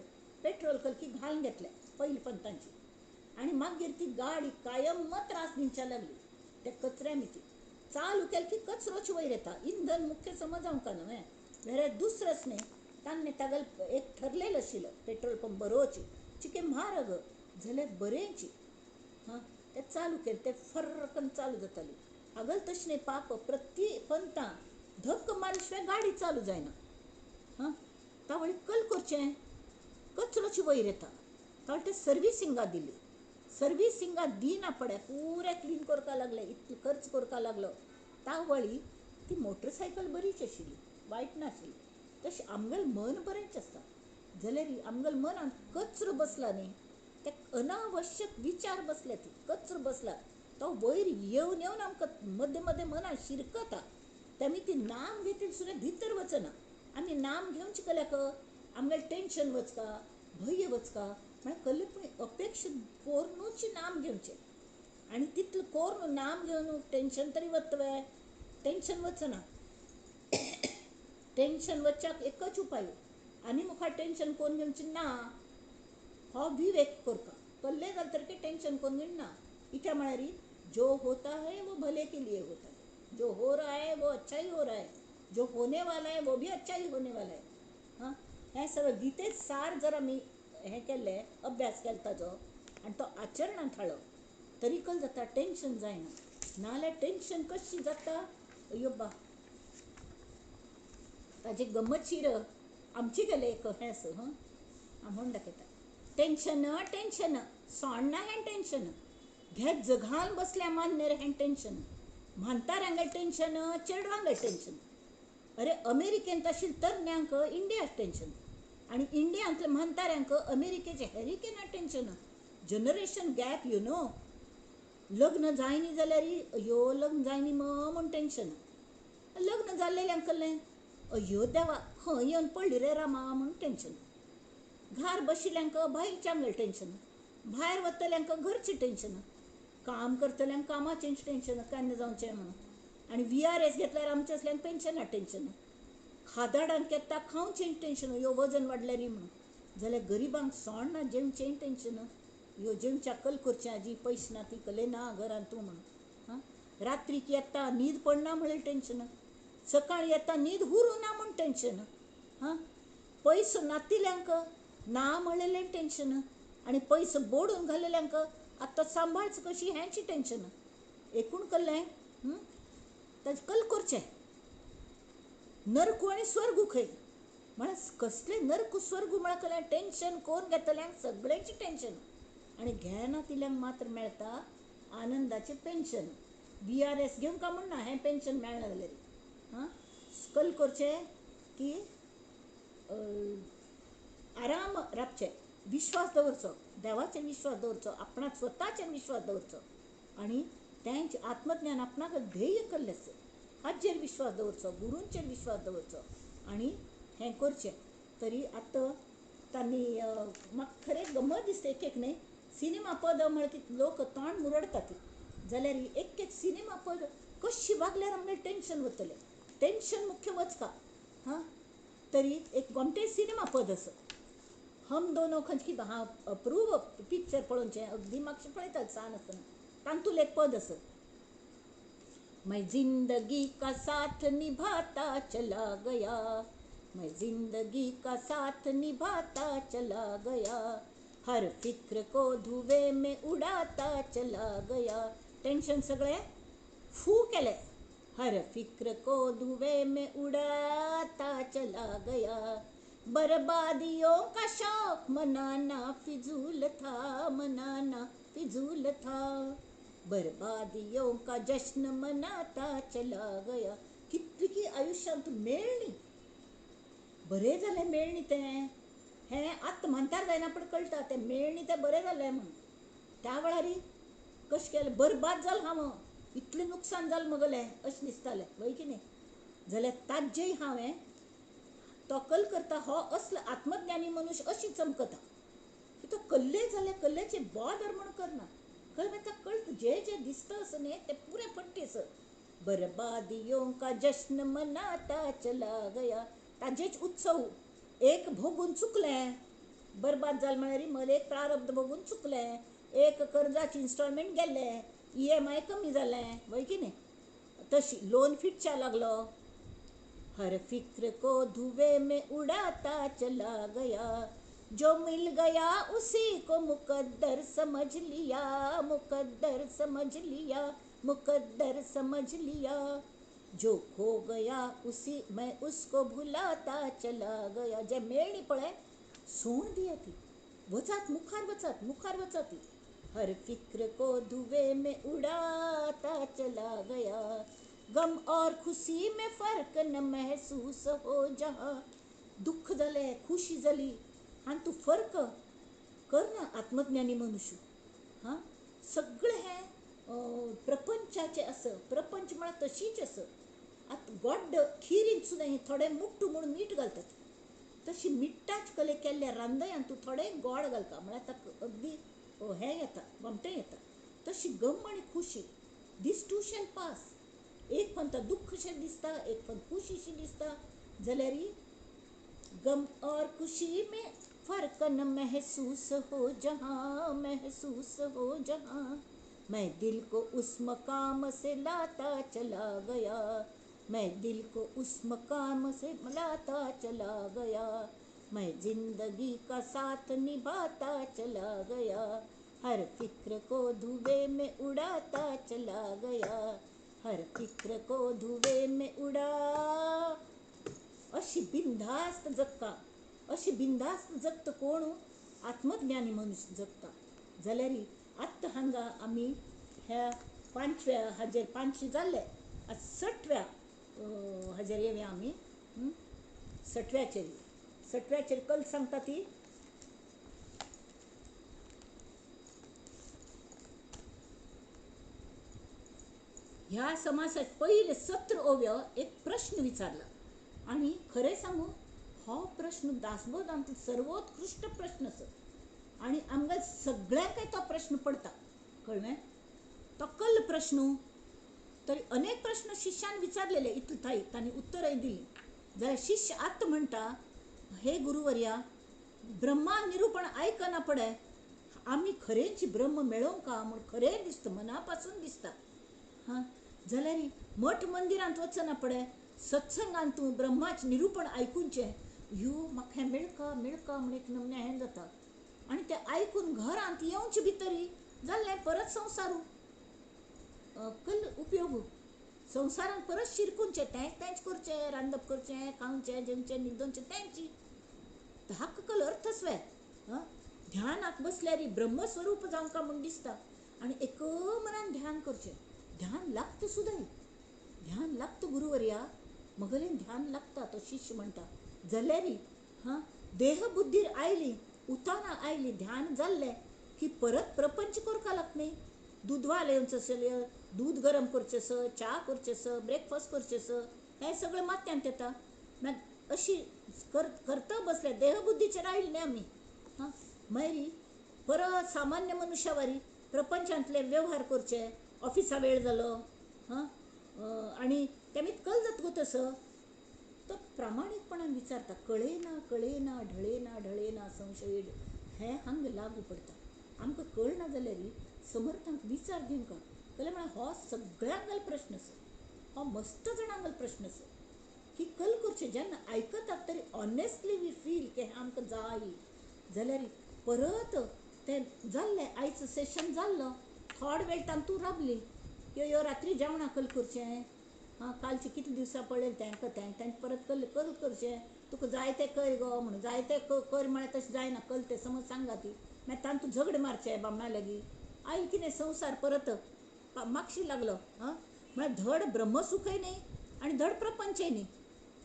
पेट्रोल कलकी घालून घेतलें पयलीं पण तांची, आनी मागीर ती गाडी कायम त्रास दिवच्या लागली त्या कचऱ्या मिती. चालू केली की कचरोच वयर येता, इंधन मुख्य समज आमकां न्हय वेरे दुसरोच न्ही. तांणी तागेल एक ठरलेलं आशिल्लो पेट्रोल पंप बरोवची चिके म्हारग जाल्यार बरेंची. हां ते चालू केलें ते फर्रकन चालू जाताली. आगल तशें न्ही पाप प्रति पंतां धक्क मारले शिवाय गाडी चालू जायना. हां तावळी कल करचें कचरोच वयर येता. तावळ ते सर्विसिंगा दिली, सर्विसिंगा दिना पडे पुरें क्लीन करपाक लागले, इतलो खर्च करपाक लागलो. तावळी ती मोटरसायकल बरीच आशिल्ली, वायट नाशिल्ली. तशें आमगेलें मन बरेंच आसता जाल्यार आमगेलें मनांत कचरो बसला न्ही, ते अनावश्यक विचार बसले, ती कचरो बसला तो वयर येवन येवन आमकां मदें मदें मनांत शिरकता. तेमी ती नाम घेतली सुद्दां भितर वचना. आमी नाम घेवचें कल्याक आमगेलें टेंशन वचका, भंय वचका, म्हळ्यार कल्ले पूण अपेक्षा कोर्नूच नाम घेवचें आनी तितलें कोर्न नाम घेवन टेंशन तरी वतलें, टेंशन वचना. टेंशन वचच्याक एकच उपाय, आनी मुखार टेंशन कोन्न घेवचें ना हो विवेक करपा. कल्ले जालें तरी टेंशन कोन्न घेवचें ना. इत्या म्हळ्यार जो होता है वो भले के लिए होता है, जो हो रहा है वो अच्छा ही हो रहा है, जो होने वाला है वो भी अच्छा ही होने वाला है. हां हें सगळें गीतेच सार जर आमी हें केल्लें अभ्यास केलो ताजो आनी तो आचरणांत हाडलो तरी कल जाता, टेंशन जायना. नाजाल्यार टेंशन कशी जाता अयो बा. ताजी गमतशीर आमची गेले एक हें आसा. हां हांव म्हणून दाखयता. टेंशन टेंशन सोडना हें टेंशन, घेत जगान बसल्या मान्नेर हें टेंशन, म्हाताऱ्यांगेर टेंशन, चेडवांगेर टेंशन. अरे अमेरिकेंत आशिल्ले तरण्यांक इंडियाक टेंशन आनी इंडियांतल्या म्हाताऱ्यांक अमेरिकेचें हॅरिकेना tension. Generation gap you know. लग्न जायनी जाल्यार अयो लग्न जायनी म्हूण टेंशन, लग्न जाल्लेल्यांक कल्लें अयो देवा खंय येवन पडली रे रामा म्हूण टेंशन, घार बशिल्ल्यांक भायल्यांगेर टेंशन, भायर वतल्यांक घरचें टेंशन, काम करतल्यांक कामाचें टेंशन केन्ना जावचें म्हणून, आनी we R S घेतल्यार आमचे असल्यांक पेन्शना टेंशन, खादाडांक येता खावचें टेंशन, ह्यो वजन वाडल्यार म्हणून, जाल्यार गरिबांक सोण ना जेवचें टेंशन, ह्यो जेवच्या कल करचें आजी पयशे ना ती कले ना घरांत तूं म्हणून. हां रात्रीक येता न्हीद पडना म्हणलें टेंशन, सकाळी येता न्हीद उरूं ना म्हूण टेंशन. हां पयसो नातिल्यांक ना म्हणलेलें टेंशन आनी पयसो बोडून घालेल्यांक आतां सांबाळच कशी हेंच टेंशन. एकूण कल्लें ताजें कल करचें नरकू आनी स्वर्गू खंय म्हळ्यार कसलें नरकू स्वर्गू म्हळ्यार कल्लें टेंशन कोन्न घेतल्यांक सगळ्यांचें टेंशन आनी घेना तिल्यांक मात्र मेळटा आनंदाचें पेन्शन. बी आर एस घेवंक काय म्हण ना हें पेन्शन मेळना जाल्यार. हां कल करचें की आराम रावचें, विश्वास दवरचो, देवाचेर विश्वास दवरचो, आपणा स्वताचेर विश्वास दवरचो आनी तेंच आत्मज्ञान आपणाक ध्येय केल्लें आसा हाचेर विश्वास दवरचो, गुरूंचेर विश्वास दवरचो आनी हें करचें. तरी आतां तांणी म्हाका खरें गमत दिसता एक एक न्ही सिनेमा पद म्हळ्यार की लोक तोंड मुरडतात जाल्यार एक एक सिनेमा पद कशी वागल्यार आमगेलें टेंशन वतलें, टेंशन मुख्य वचपा. हां तरी एक गोमटें सिनेमा पद आसा हम दोनो खंयची हांव अप्रूव पिक्चर पळोवचें अगदी मातशें पळयतात सान आसतना तातूंत एक पद आसा, मैं जिंदगी का साथ निभाता चला गया, मैं जिंदगी का साथ निभाता चला गया, हर फिक्र को धुएं में उड़ाता चला गया. टेंशन सगळें फू केलें, हर फिक्र को धुएं में उड़ाता चला गया, बर्बादियों का शौक मनाना फिजूल था, मनाना फिजूल था, बर्बादियों का जश्न मनाता चला गया. कितली की आयुष्यांत मेळणी बरें जालें मेळणी तें हें आतां म्हातार जायना पण कळटा तें मेळणी तें बरें जालें म्हणून. त्या वेळार कशें केलें बरबाद जालें हांव, इतलें नुकसान जालें मगलें अशें दिसतालें वय की न्ही. जाल्यार ताजेय हांवें तो कल करता हो असलो आत्मज्ञानी मनुष्य अशी चमकता की तो कल्ले जाल्यार कल्ल्याचे बॉदर म्हूण करना. कळ्ळें ताका कळटा जे जे दिसता असं न्ही ते पुरे पट्टे सर. बरबादियों का जश्न मनाता चला गया, ताजेच उत्सव एक भोगून चुकलें, बरबाद जालें म्हळ्यार म्हजें एक प्रारब्ध भोगून चुकलें, एक कर्जाचे इन्स्टॉलमेंट गेलें, EMI कमी जालें, वय की न्ही, तशी लोन फिटच्या लागलो. हर फिक्र को धुएं में उड़ाता चला गया, जो मिल गया उसी को मुकद्दर समझ लिया, मुकद्दर समझ लिया, मुकद्दर समझ लिया, जो खो गया उसी मैं उसको भुलाता चला गया. जे मेळणी पळय सोण दिया ती, वचात मुखार वचात मुखार वचात. हर फिक्र को धुएं में उड़ाता चला गया, गम और खुशी में फर्क न महसूस हो जहाँ. दुःख जालें खुशी जाली आनी तूं फर्क करना आत्मज्ञानी मनुष्य. हां, सगळें हें प्रपंचाचें आसा, प्रपंच म्हळ्यार तशीच आसा. आतां गोड्ड खीरींत सुद्दां थोडें मुट्टू म्हूण मीठ घालतात, तशी मिट्टाच कले केल्ल्या रांदयान तूं थोडें गोड घालता म्हळ्यार ताका अगदी हें येता, गोमटें येता. तशी गम आनी खुशी, दीस टू शॅल पास. एक पंत दुःखशें दिसता, एक पंत खुशीशी दिसता, जाल्यार गम और खुशी में फर्क न महसूस हो जहाँ, महसूस हो जहाँ, मैं दिल को उस मकाम से लाता चला गया, मैं दिल को उस मकाम से लाता चला गया, मैं जिंदगी का साथ निभाता चला गया, हर फिक्र को धुएं में उड़ाता चला गया, हर फिक्र को धुएं में उड़ा. अशी बिनधास्त जगता, अशी बिनधास्त जगता कोण? आत्मज्ञानी मनुष्य जगता. जाल्यार आत्तां हांगा आमी ह्या पांचव्या हाजेर पांचशे जाल्ले, आतां सठव्या हाजेर येवया आमी. सठव्याचेर, सठव्याचेर कल सांगता ती ह्या समासात पयले 17 ओव्यो एक प्रश्न विचारला आनी खरें सांगू हो प्रश्न दासबोधांतलो सर्वोत्कृश्ट प्रश्न आसा आनी आमकां सगळ्यांकय तो प्रश्न पडटा. कळ्ळें? तो कल प्रश्न तरी अनेक प्रश्न शिष्यान विचारलेले इतले थाय तांणी उत्तरय दिली. जाल्यार शिष्य आतां म्हणटा, हे गुरुवर्या, ब्रह्मा निरूपण आयकना पडे, आमी खरेंच ब्रह्म मेळोवंक का म्हूण खरें दिसता, मना पासून दिसता. हां, जाल्यार मठ मंदिरांत वचना पडे, सत्संगांत तूं ब्रह्माचें निरूपण आयकुचें, यो म्हाका हें मेळका मेळका म्हूण एक नमन्या हें जाता आनी तें आयकून घरांत येवचे भितरी जाल्लें परत संवसारू कल उपयोग, संवसारांत परत शिरकुनचें, तेंच तेंच करचें, रांदप करचें, खावचें, जेवचें, न्हिदोवचें, तेंची धाक कल अर्थच वे. ध्यानाक बसल्यार ब्रह्मस्वरूप जावंका म्हूण दिसता आनी एक मनान ध्यान करचें. ध्यान लागता सुद्दां, ध्यान लागता गुरुवर्या, मगलें ध्यान लागता तो शिष्य म्हणटा. जाल्यार हां, देहबुद्धीर आयली, उताना आयली, ध्यान जाल्लें की परत प्रपंच करपा लागता न्ही. दूदवाल येवचो आसलें, दूद गरम करचें स, च्या करचें स, ब्रेकफास्ट करचें स, हें सगळें माथ्यांत येता. मागीर अशी करता बसल्या देहबुद्धीचेर आयली न्ही आमी. हां, मागीर परत सामान्य मनुष्या वरी प्रपंचांतले वेव्हार करचे, ऑफिसा वेळ जालो. हां, आनी तेमी कल जाता तसो तो प्रामाणीकपणान विचारता, कळेना कळेना ढळेना ढळेना संशय हें हांगा लागू पडटा. आमकां कळना जाल्यार समर्थांक विचार दिवंक कळ्ळें म्हळ्यार हो सगळ्यांगल प्रश्न आसा, हो मस्त जाणांगल प्रश्न आसा की कल करचें जेन्ना आयकतात तरी ऑनेस्टली we feel की हें आमकां जाय. जाल्यार परत तें जाल्लें आयचो सेशन जाल्लो, थोडो वेळ तातूंत रावली की ह्यो रात्री जेवणां कल करचें, हां कालचें कितले दिवसां पडलें तेंकां तें तें परत कल कल करचें, तुका जाय तें कर गो म्हणून जाय तें कर म्हळ्यार तशें जायना, कल तें समज सांगा ती मागीर तातूंत झगडें मारचें बामणा लागीं आयलें कितें संवसार परत मागशी लागलो. हां, म्हळ्यार धड ब्रह्मसुखय न्ही आनी धड प्रपंचय न्ही.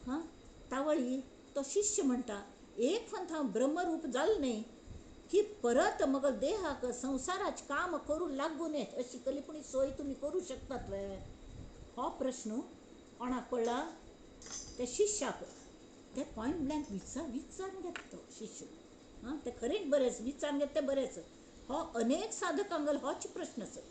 हां, तावळी तो शिष्य म्हणटा, एक फंत हांव ब्रह्मरूप जालें न्ही की परत मग देहाक संवसाराचें काम करूं लागू नये अशी कली पूण सोय तुमी करूं शकतात वे? हो प्रश्न कोणाक पडला? त्या शिष्याक ते पॉयंट ब्लँक विचारून घेता तो शिष्य. हां, ते खरेंच बरेंच विचारून घेता तें बरेंच. हो अनेक साधकांगल होच प्रश्न आसा.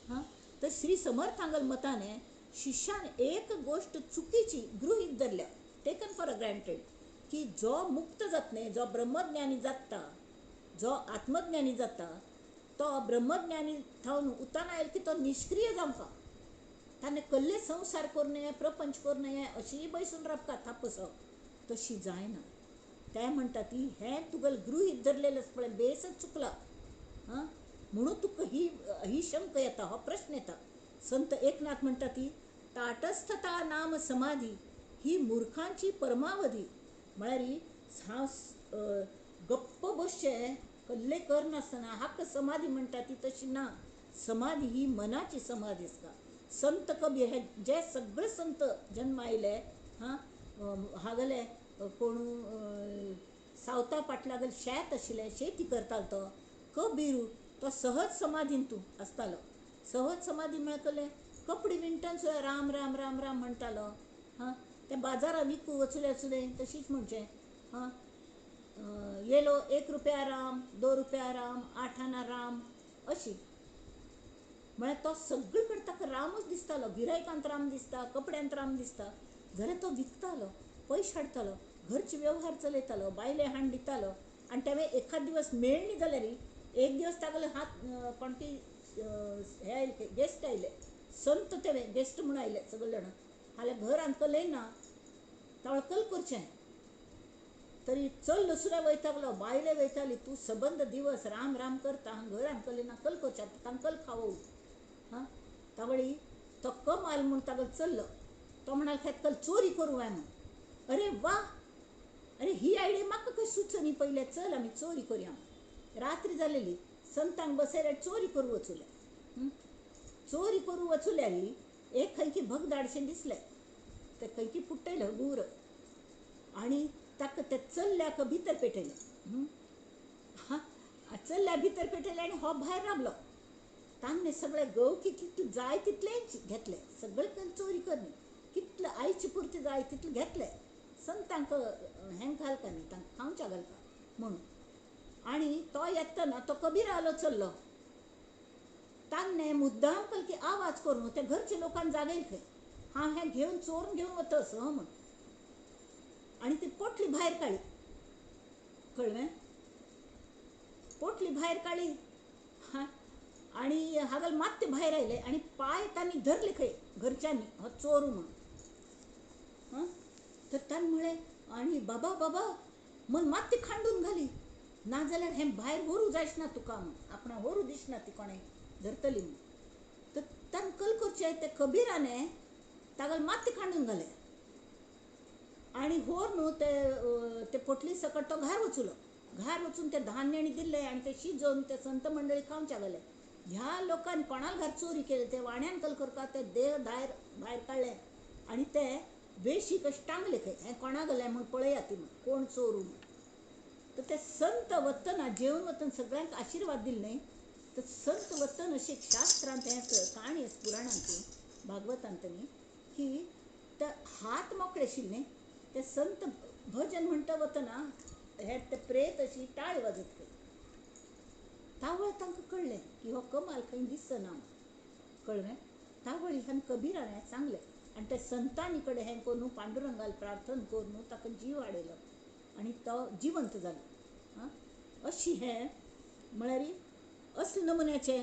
हां, तर श्री समर्थांगल मताने शिष्यान एक गोष्ट चुकीची गृहीत धरल्या, टेकन फॉर अ ग्रँटेड, की जो मुक्त जात न्ही, जो ब्रह्मज्ञानी जाता, जो आत्मज्ञानी जाता, तो ब्रह्मज्ञानी थावन उतान आयल की तो निष्क्रिय जावंका, ताणें कसले संवसार करूं नये, प्रपंच करूं नये, अशीय बैसून राबका थापसो, तशी जायना. ते म्हणटा ती हें तुगेलें गृहीत धरलेलें आसा पळय बेसच चुकला. हां, म्हणून तुका ही ही शंका येता, हो प्रश्न येता. संत एकनाथ म्हणटा ती ताटस्थता नाम समाधी ही मुर्खांची परमावधी. म्हळ्यार हांव गप्प बसचें कल्ले करनासतना हाका समाधी म्हणटा ती तशी ना. समाधी ही मनाची समाधी आसता. संत कबीर हे जे सगळे संत जन्म आयले, हां, हागले कोण सावता पाटलागेल शेत आशिल्लें, शेती करतालो तो कबीर, तो सहज समाधीन तूं आसतालो. सहज समाधी म्हळ्यार कसलें, कपडे विणटन सुद्दां राम राम राम राम म्हणटालो. हां, ते बाजारां विकू वचले सुद्दां तशीच म्हणचें. हां, येलो 1 रुपया राम, 2 रुपया राम, 8 आना राम, अशी. म्हळ्यार तो सगळे कडेन ताका रामूच दिसतालो. गिरायकांत राम दिसता, कपड्यांत राम दिसता, जाल्यार तो विकतालो, पयशे हाडटालो, घरचे व्यवहार चलयतालो, बायले हाण दितालो. आनी तेवें एखाद दिवस मेळ्ळी जाल्यार एक दिवस तागेले हात कोण ती हे आयले, गेस्ट आयले, संत तेवे गेस्ट म्हूण आयले सगळे जाणां. हाल्यार घर आमकां ना, तावळ कल करचें तरी चल दुसऱ्या वयतालो, बायले वयताली, तूं सबंद दिवस राम राम करता, हांगा घर आमकां ना, कल करचें आतां तांकां कल खावो. हां, तावळी तो कमाल म्हूण तागेलो चल्लो. तो म्हणाल खेत कल चोरी करूं काय म्हूण. अरे वा, अरे ही आयडिया म्हाका खंय सुचनी पयलें, चल आमी चोरी करुया. रात्री जालेली, संतांक बसयल्यार चोरी करूं वचुले. चोरी करूं वचुल्यार एक खंयकी भगदाडशें दिसलें, ते खंयकी फुट्टयलें गूर आनी ताका ते चल्ल्याक भितर पेटयलें. हां, चल्ल्या भितर पेटयलें आनी हो भायर राबलो. तांणे सगळे गंव कितले जाय तितलेंच घेतले, सगळे चोरी करली, कितले आयचे पुरते जाय तितले घेतले, संतांक हें घालका न्ही, तांकां खावच्या घालका म्हणून. आनी तो येतना तो कबीरालो चल्लो. तांणे मुद्दाम कलकी आवाज करून ते घरच्या लोकांक जागयले खंय, हांव हें घेवन चोरून घेवन वता असो म्हूण. आनी ती पोटली भायर काडली, कळ्ळें, पोटली भायर काडली. हां, आनी हागल मात्ते भायर आयले आनी पांय तांणी धरले खंय घरच्यांनी, हो चोरू म्हणून. हां, तर ताणें म्हळें आनी बाबा बाबा म्हण मात्ती खांडून घाली, नाजाल्यार हें भायर व्हरूं जायना तुका म्हूण, आपणा व्हरूं दिसना ती कोणें धरतली म्हूण. तर ताणें कल करचें ते कबीराने तागेले मात्ती खांडून घालें आनी व्हर न्हू ते पोटली सकट तो घार वचुलो. घार वचून ते धान्य आनी दिल्लें आनी ते शिजोवन ते संत मंडळी खावच्या घाले. ह्या लोकांनी कोणाल घर चोरी केली ते वाण्यान कल करता ते देह भायर भायर काडले आनी ते वेशी कशें टांगले खंय, हें कोणा गेलें म्हूण पळयात ती म्हूण, कोण चोरू म्हूण. तर ते संत वतना जेवन वतना सगळ्यांक आशिर्वाद दिले न्ही. तर संत वतना अशें शास्त्रांत हें काणी आसा पुराणांत भागवतांत न्ही की ते हात मोकळे आशिल्ले न्ही, ते संत भजन म्हणटा वतना हे ते प्रेत अशी टाळी वाजत खंय. तावळ तांकां कळ्ळें की हो कमाल खंय दिसना, कळ्ळें. तावळ ह्यान कबीरान हें सांगलें आनी त्या संतांनी कडेन हें करून पांडुरंगाल प्रार्थना करून ताका जीव हाडयलो आनी तो जिवंत जालो. आं, अशी हें म्हळ्यार असले नमुन्याचे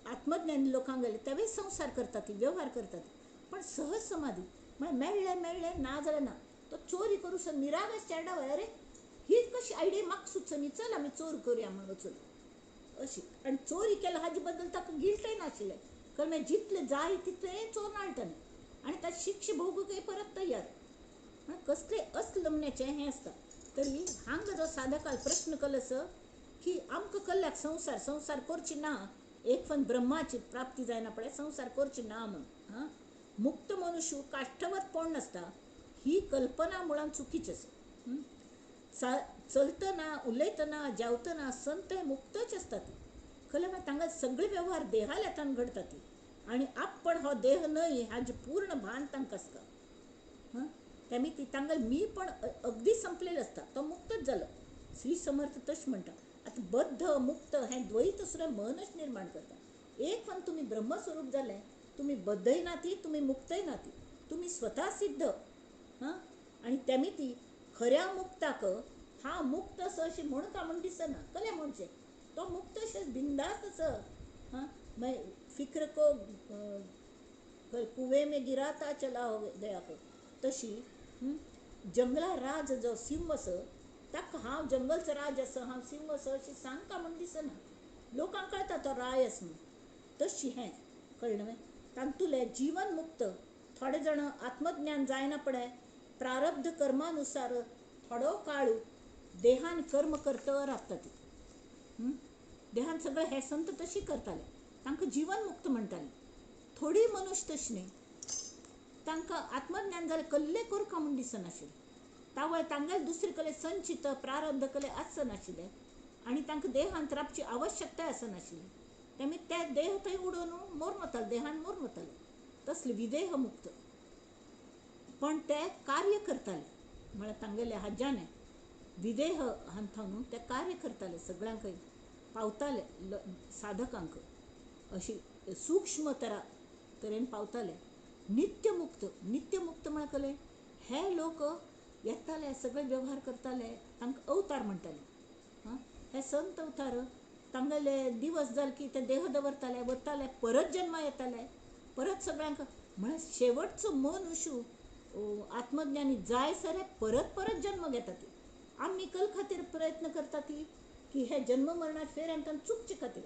आत्मज्ञानी लोकांक गेले तेवूय संवसार करतात, व्यवहार करतात, पण सहज समाधी म्हळ्यार मेळ्ळें मेळ्ळें, ना जाल्यार ना. तो चोरी करूं सर निरागस चेरडा, अरे ही कशी आयडिया म्हाका सुचनी, चल आमी चोर करुया म्हूण वचून अशी. आनी चोरी केला हाजे बद्दल ताका गिल्टय नाशिल्लें, कारण जितलें जाय तितलें चोर हाडटलें आनी ताका शिक्षा भोगूंक परत तयार. कसले असले नमुन्याचें हें आसता. तरी हांगा जो साधकाल प्रश्न कलस की आमकां कल्ल्याक संवसार संवसार करची ना, एक पण ब्रह्माची प्राप्ती जायना पळय संवसार करची ना म्हूण. हां, मुक्त मनुष्य काष्ठवत कोण नासता ही कल्पना मुळान चुकीची आसा. चलतना उलयतना जेवतना संत हे मुक्तच आसतात, खरें म्हळ्यार तांकां सगळे व्यवहार देहाल्यातान घडतात आनी आपण हो देह न्हय हाजें पूर्ण भान तांकां आसता. हां, तेमी ती तांगेलें मी पण अगदी संपलेलें आसता, तो मुक्तच जालो. श्री समर्थ तशें म्हणटा. आतां बद्ध मुक्त हें द्वैत सुद्दां मनच निर्माण करता. एक पण तुमी ब्रह्मस्वरूप जालें, तुमी बद्धय नाती, तुमी मुक्तय नाती, तुमी स्वता सिद्ध. हां, आनी तेमी ती खऱ्या मुक्ताक हा मुक्त असो अशें म्हूण का म्हूण दिसना, कलें म्हणचें तो मुक्त अशें बिंदास्त असो. हां, मागीर फिक्र को कुवे में गिराता चला हो गया को तशी जंगला राज जो सिंह असो ताका हांव जंगलचो राज आसा, हांव सिंह असो अशें सांगता म्हूण दिसना, लोकांक कळटा तो राय आसा म्हूण. तशी हें कळ्ळें न्हय. तातूंतलें जिवन मुक्त थोडे जाण आत्मज्ञान जायना पडे प्रारब्ध कर्मानुसार थोडो काळ देहान कर्म करत रावता ती. देहान सगळें हे संत तशी करताले, तांकां जिवन मुक्त म्हणटाले. थोडी मनुष्य तशी न्ही, तांकां आत्मज्ञान जालें कल्ले करका म्हूण दिसनाशिल्लें. तावळ तांगेले दुसरे कले संचित प्रारब्ध कले आसनाशिल्लें आनी तांकां देहांत रावची आवश्यकताय आसनाशिल्ली. तेमी ते देह थंय उडोवन मोरून वताले, देहान मोरून वताले. तसले विदेह मुक्त पण ते कार्य करताले, म्हळ्यार तांगेले हाज्याने विदेह हांथावन ते कार्य करताले, सगळ्यांकय पावताले, साधकांक अशी सूक्ष्म तरेन पावताले. नित्यमुक्त, नित्यमुक्त म्हळ्यार कले हे लोक येताले, सगळे व्यवहार करताले, तांकां अवतार म्हणटाले. हां, हे संत अवतार तांगेले दिवस जाले की ते देह दवरताले, वताले, परत जन्मा येताले, परत सगळ्यांक. म्हळ्यार शेवटचो मनुष्य आत्मज्ञानी जाय सर परत परत जन्म घेता ती. आमी कल खातीर प्रयत्न करता ती की हे जन्म मरणात फेर आमकां चुकचे खातीर.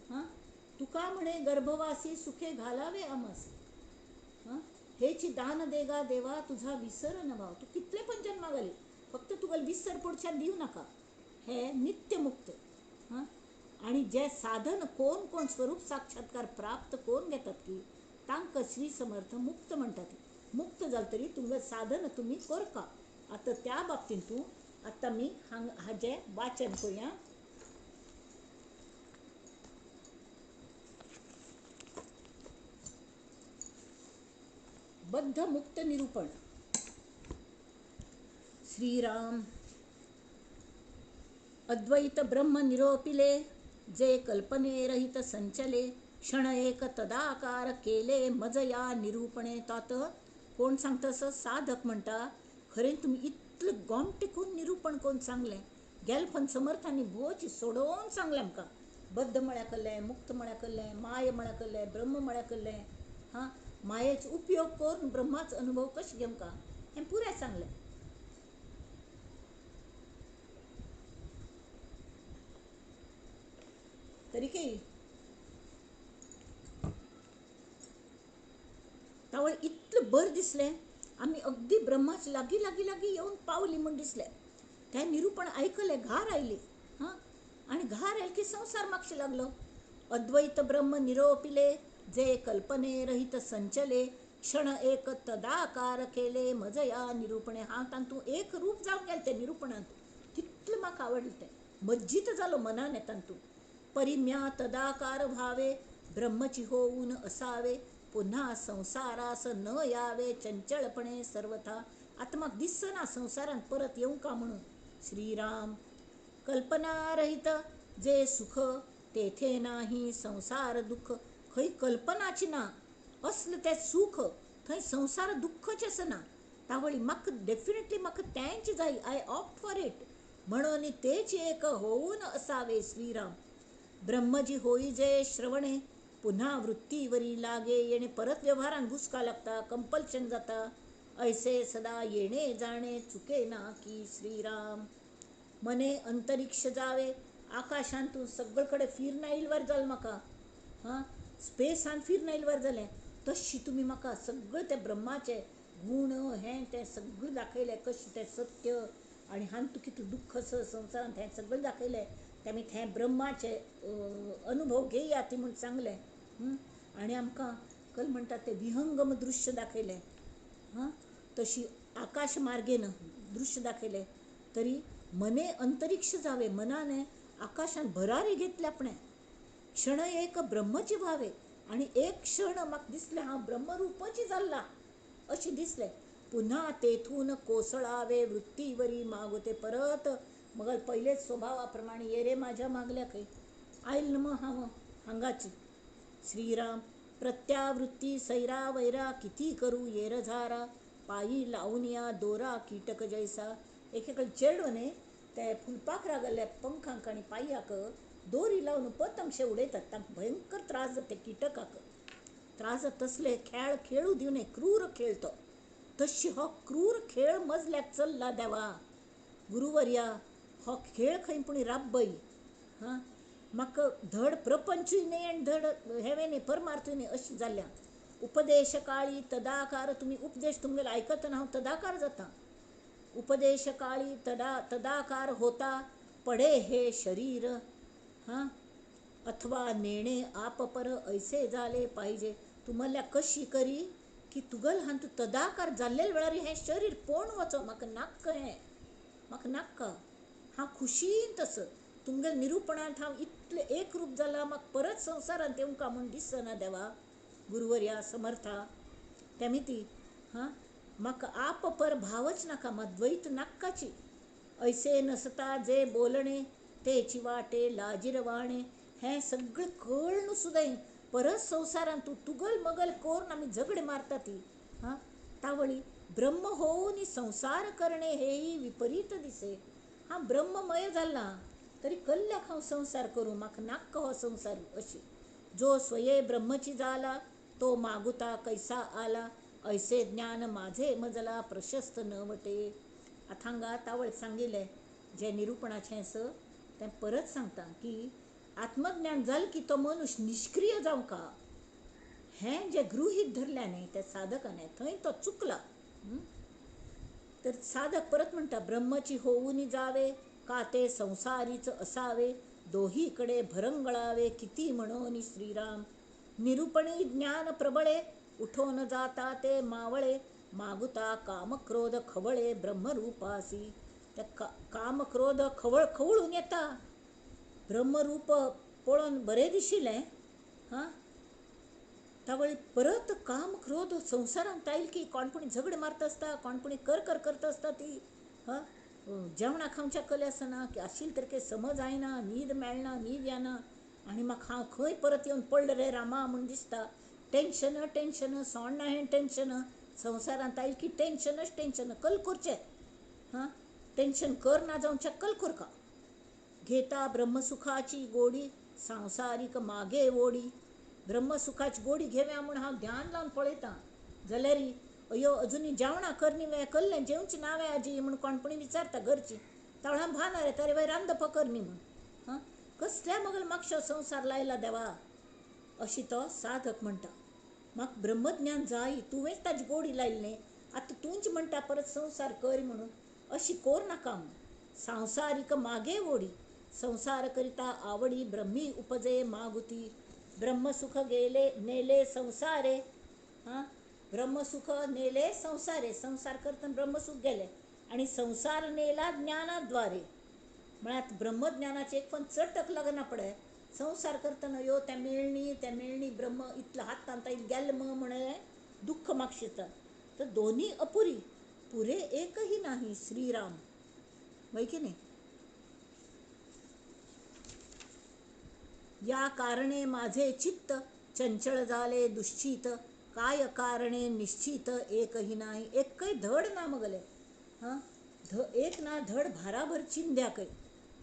हां, तुका म्हणे गर्भवासी सुखे घालावे आमासी, हां, हेची दान देगा देवा तुझा विसर न भाव. तू कितले पण जन्मा घाली फक्त तुका विसर पडच्यान दिवं नाका. हे नित्यमुक्त. हां, आनी जे साधन कोण कोण स्वरूप साक्षात्कार प्राप्त कोण घेतात की तांकां श्री समर्थ मुक्त म्हणटात. मुक्त जालें तरी तुमकां साधन तुमी करका. आतां त्या बाबतींत तूं आतां आमी हांगा हाजें वाचन करुया. बद्ध मुक्त निरूपण. श्रीराम. अद्वैत ब्रह्म निरोपिले जे कल्पने रहित संचले क्षण एक तदाकार केले मजया निरूपणे. तात कोण सांगता असो साधक म्हणटा, खरें तुमी इतलें गोमटें करून निरूपण करून सांगलें, गेलफन समर्थांनी भोवची सोडोवन सांगलें आमकां. बद्ध म्हळ्यार कल्लें, मुक्त म्हळ्यार कल्लें, माय म्हळ्यार कल्लें, ब्रह्म म्हळ्यार कल्लें. हां, मायेचो उपयोग करून ब्रह्माचो अनुभव कशें घेवंका हें पुराय सांगलें. तरीकय तावळ इतलें बरें दिसलें, आमी अगदी ब्रह्माच लागीं लागीं लागीं येवन पावली म्हूण दिसलें. तें निरूपण आयकलें, घार आयली. हां, आनी घार आयली की संवसार मागशी लागलो. अद्वैत ब्रह्म निरोपिले जे कल्पने रहित संचले क्षण एक तदाकार केले मजया निरूपणे. हांव तातूंत एक रूप जावन गेलें तें निरूपणांत, तितलें म्हाका आवडलें तें, मज्जीत जालो मनान तातूंत. परिम्या तदाकार व्हावे ब्रह्मची होऊन असावे पुन्हा संसारास न यावे चंचलपणे सर्वथा. आतां म्हाका दिसना संवसारांत परत येवंका म्हणून. श्रीराम. कल्पना रहित जे सुख तेथे नाही संसार दुःख. खंय कल्पनाची ना असलें तें सुख, थंय संवसार दुख्खच आसना. तावळी म्हाका डेफिनेटली म्हाका तेंच जाय, I opt for it म्हणून तेच एक होऊन असावे. श्रीराम. ब्रह्मजी होई जे श्रवणे पुन्हा वृत्तीवरी लागे येणे. परत व्यवहारान घुसका लागता, कंपल्शन जाता. ऐसे सदा येणे जाणे चुके ना की. श्रीराम. मने अंतरिक्ष जावे आकाशांतून सगळीकडे फिरनाईलवर जालें म्हाका. हां, स्पेसान फिरनाईलवर जालें. तशी तुमी म्हाका सगळें ते ब्रह्माचे गुण हें तें सगळें दाखयलें, कशें तें सत्य आनी हातूंत कितलें दुख्ख आसा संवसारांत हें सगळें दाखयलें. तेमी थंय ब्रह्माचे अनुभव घेया ती म्हूण सांगलें. आनी आमकां कल म्हणटा तें विहंगम दृश्य दाखयलें. हां, तशी आकाश मार्गेन दृश्य दाखयलें. तरी मने अंतरिक्ष जावे मनाने आकाशान भरारी घेतली आपणें. क्षण एक ब्रह्मची व्हावे आनी एक क्षण म्हाका दिसलें हांव ब्रह्मरूपच जाल्लां अशें दिसलें. पुन्हा तेथून कोसळावे वृत्तीवरी मागोते. परत मग पहिलेच स्वभावाप्रमाणे ये रे माझ्या मागल्या खंय आयल मग हांव हांगाची. श्रीराम प्रत्यावृत्ती सैरा वैरा किती करू येरझारा पायी लावून या दोरा कीटक जैसा. एकेकडे चेडो न्ही ते फुलपाखरा गेल्ल्या पंखांक आनी पांयाक दोरी लावन पतंगशे उडयतात, तांकां भयंकर त्रास जाता किटकाक त्रास जाता. तसले खेळ खेळू दिवं नये, क्रूर खेळ तो. तशी हो क्रूर खेळ मजल्याक चल्ला देवा गुरुवर्या, हो खेळ खंय पूण राब्बय. हां म्हाका धड प्रपंचूय न्हय आनी धड हेवें न्हय परमार्थूय न्हय अशें जाल्लें. उपदेश काळी तदाकार, तुमी उपदेश तुमगेलो आयकतना हांव तदाकार जाता. उपदेश काळी तदाकार होता पडे हे शरीर. हां अथवा नेणे आप पर ऐसे जाले पाहिजे. तूं म्हणल्यार कशी करी की तुगल हांतू तदाकार जाल्ले वेळार हें शरीर पोण वचो, म्हाका नाक्क हें, म्हाका नाक्क, हांव खुशीन तसो तुमगेल्या निरुपणांत हांव इतलें एकरूप जालां, म्हाका परत संवसारांत येवंक म्हूण दिसना देवा गुरुवर्या समर्था. तेमिती हां म्हाका आप पर भावच नाका, म्हाका द्वैत नाक्काची. ऐसे नसता जे बोलणे तेची वाटे लाजिरवाणे. हें सगळें कळ्ळें सुद्दां परत संवसारांत तूं तुगल मगल करून आमी झगडे मारता ती. हां तावळी ब्रह्म होऊन संसार करणे हेही विपरीत दिसे. हां ब्रह्ममय जाला तरी कल्ल्याक हांव संवसार करूं, म्हाका नाक्क हो संवसार अशी. जो स्वये ब्रह्मची जाला तो मागुता कैसा आला ऐसे ज्ञान माझे मजला प्रशस्त न वटे. आतां हांगा तावळ सांगिल्लें जें निरुपणाचें आसा तें परत सांगता की आत्मज्ञान जालें की तो मनुष्य निश्क्रिय जावंका हें जें गृहीत धरलें न्ही त्या साधकान थंय तो चुकला. तर साधक परत म्हणटा ब्रह्मची होऊन जावे का ते संसारीच असावे दोहीकडे भरंगळावे किती म्हणून श्रीराम. निरुपणी ज्ञान प्रबळे उठोन जाता ते मावळे मागुता कामक्रोध खवळे ब्रह्मरूपासी. त्या कामक्रोध खवळून येता, ब्रह्मरूप पळोवन बरें दिशिल्लें. हां तावळी परत काम क्रोध संवसारांत आयल की कोणपणी झगडे मारता आसता, कोणपणी कर कर करता आसता ती. हां जेवणां खावच्या कले आसना की आशिल्ले तरके समज आयना, न्हीद मेळना, न्हीद येना आनी म्हाका हांव खंय परत येवन पडलें रे रामा म्हूण दिसता. टेन्शन टेन्शन सोडना हें टेन्शन, संवसारांत आयल की टेन्शनच टेन्शन कल करचें. हां टेन्शन कर ना जावचें कल करका. घेता ब्रह्मसुखाची गोडी सांसारीक मागे ओडी. ब्रह्मसुखाची गोडी घेवया म्हूण हांव ध्यान लावन पळयतां जाल्यार अयो अजुनूय जेवणां करनी वे कल्लें जेवचें ना वे आजी म्हूण कोणपणी विचारता घरची. तावळ हांव भानार येता रे बाय रांदपा करनी म्हूण. हां कसल्या मगल मागशो संवसार लायला देवा अशी तो साधक म्हणटा. म्हाका ब्रह्मज्ञान जाय, तुवेंच ताजी गोडी लायली न्ही, आतां तूंच म्हणटा परत संवसार कर म्हणून, अशी कोर नाका म्हूण. सांसारीक मागे ओडी संसार करिता आवडी ब्रह्मी उपजे मागुती. ब्रह्मसुख गेले नेले संसारे. हां ब्रह्मसुख नेले संसारे, संसार करतना ब्रह्मसुख गेले आनी संसार नेला ज्ञानाद्वारे. म्हळ्यार ब्रह्मज्ञानाचे एक पण चटक लागना पडे. संसार करतना यो त्या मेळणी त्या मेळणी ब्रह्म इतलो हातांत गेले मग म्हणलें दुःख मागशिता. तर दोन्ही अपुरी पुरे एकही नाही श्रीराम. वय की नाही. या कारणे माझे चित्त चंचल झाले दुश्चित काय कारणे निश्चित एकही नाही. एकही धड ना मगले. हां एक ना धड भाराभर चिंध्या कै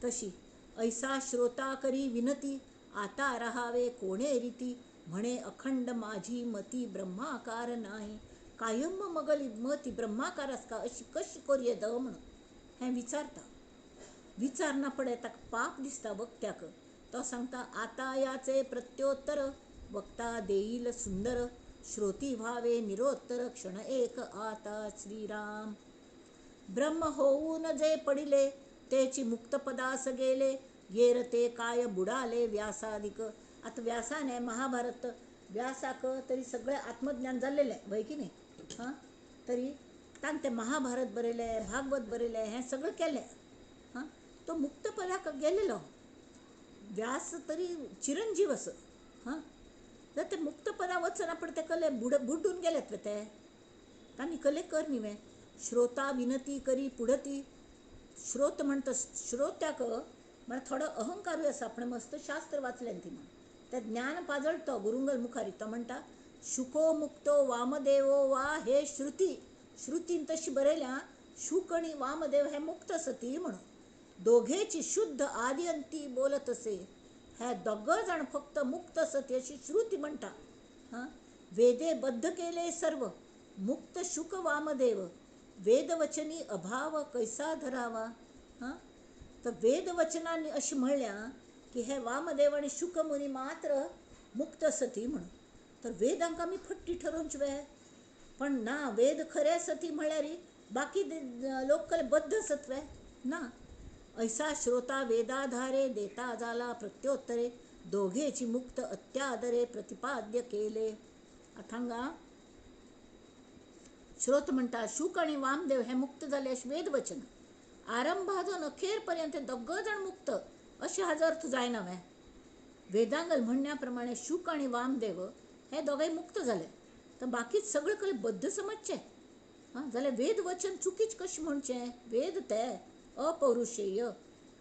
तशी. ऐसा श्रोता करी विनती आता राहावे कोणे रीती म्हणे अखंड माझी मती ब्रह्माकार नाही. कायम मगली मती ब्रह्माकार आसका अशी कशी कोरये the म्हणून हें विचारता. विचारना पडे ताका पाप दिसता वक्त्याक. तो सांगता आता याचे प्रत्योत्तर वक्ता देईल सुंदर श्रोती व्हावे निरोत्तर क्षण एक आता श्रीराम. ब्रह्म होऊन जे पडिले तेची मुक्तपदास गेले येर ते काय बुडाले व्यासादिक. आता व्यासाने महाभारत व्यासाक तरी सगळें आत्मज्ञान जाल्लेलें वय की न्ही. हां तरी ताणें तें महाभारत बरयलें, भागवत बरयलें, हें सगळें केलें. हां तो मुक्तपदाक गेलेलो व्यास तरी चिरंजीव असो. हां तर ते मुक्तपदा वचना पण ते कले बुडून गेलेत ते. तांणी कले कर न्ही. श्रोता विनती करी पुढती, श्रोत म्हणटा श्रोत्याक म्हळ्यार थोडो अहंकारूय आसा, आपण मस्त शास्त्र वाचलें ती म्हण ते ज्ञान पाजळतो गुरुंगल मुखारी. तो म्हणटा शुको मुक्तो वामदेवो वा हे श्रुती, श्रुतीन तशी बरयल्या शुक आनी वामदेव हे मुक्त सती म्हणून. दोघेची शुद्ध आदी अंती बोलत असे, हे दोग जाण फक्त मुक्त सती अशी श्रुती म्हणटा. हां, वेदे बद्ध केले सर्व मुक्त शुक वामदेव, वेदवचनी अभाव कैसा धरावा. हां, तर वेदवचनांनी अशें म्हणल्या की हे वामदेव आनी शुकमुनी मात्र मुक्त सती म्हणून. तर वेदांक आमी फट्टी ठरोवची वे, पण ना वेद खरे सती म्हळ्यार बाकी लोक कले बद्ध आसत वे ना. ऐसा श्रोता वेदाधारे देता जाला प्रत्योत्तरे, दोघेची मुक्त अत्यादरे प्रतिपाद्य केले. आतां हांगा श्रोत म्हणटा शुक आनी वामदेव हे मुक्त जाले अशें वेदवचन. आरंभाजून अखेर पर्यंत दोग जाण मुक्त अशें हाजो अर्थ जायना वे. वेदांगल म्हणण्या प्रमाणे शुक आनी वामदेव हे दोगांय मुक्त जाले, तर बाकी सगळे कडेन बद्ध समजचे. हां, जाल्यार वेदवचन चुकीच कशें म्हणचें? वेद ते अपौरुषेय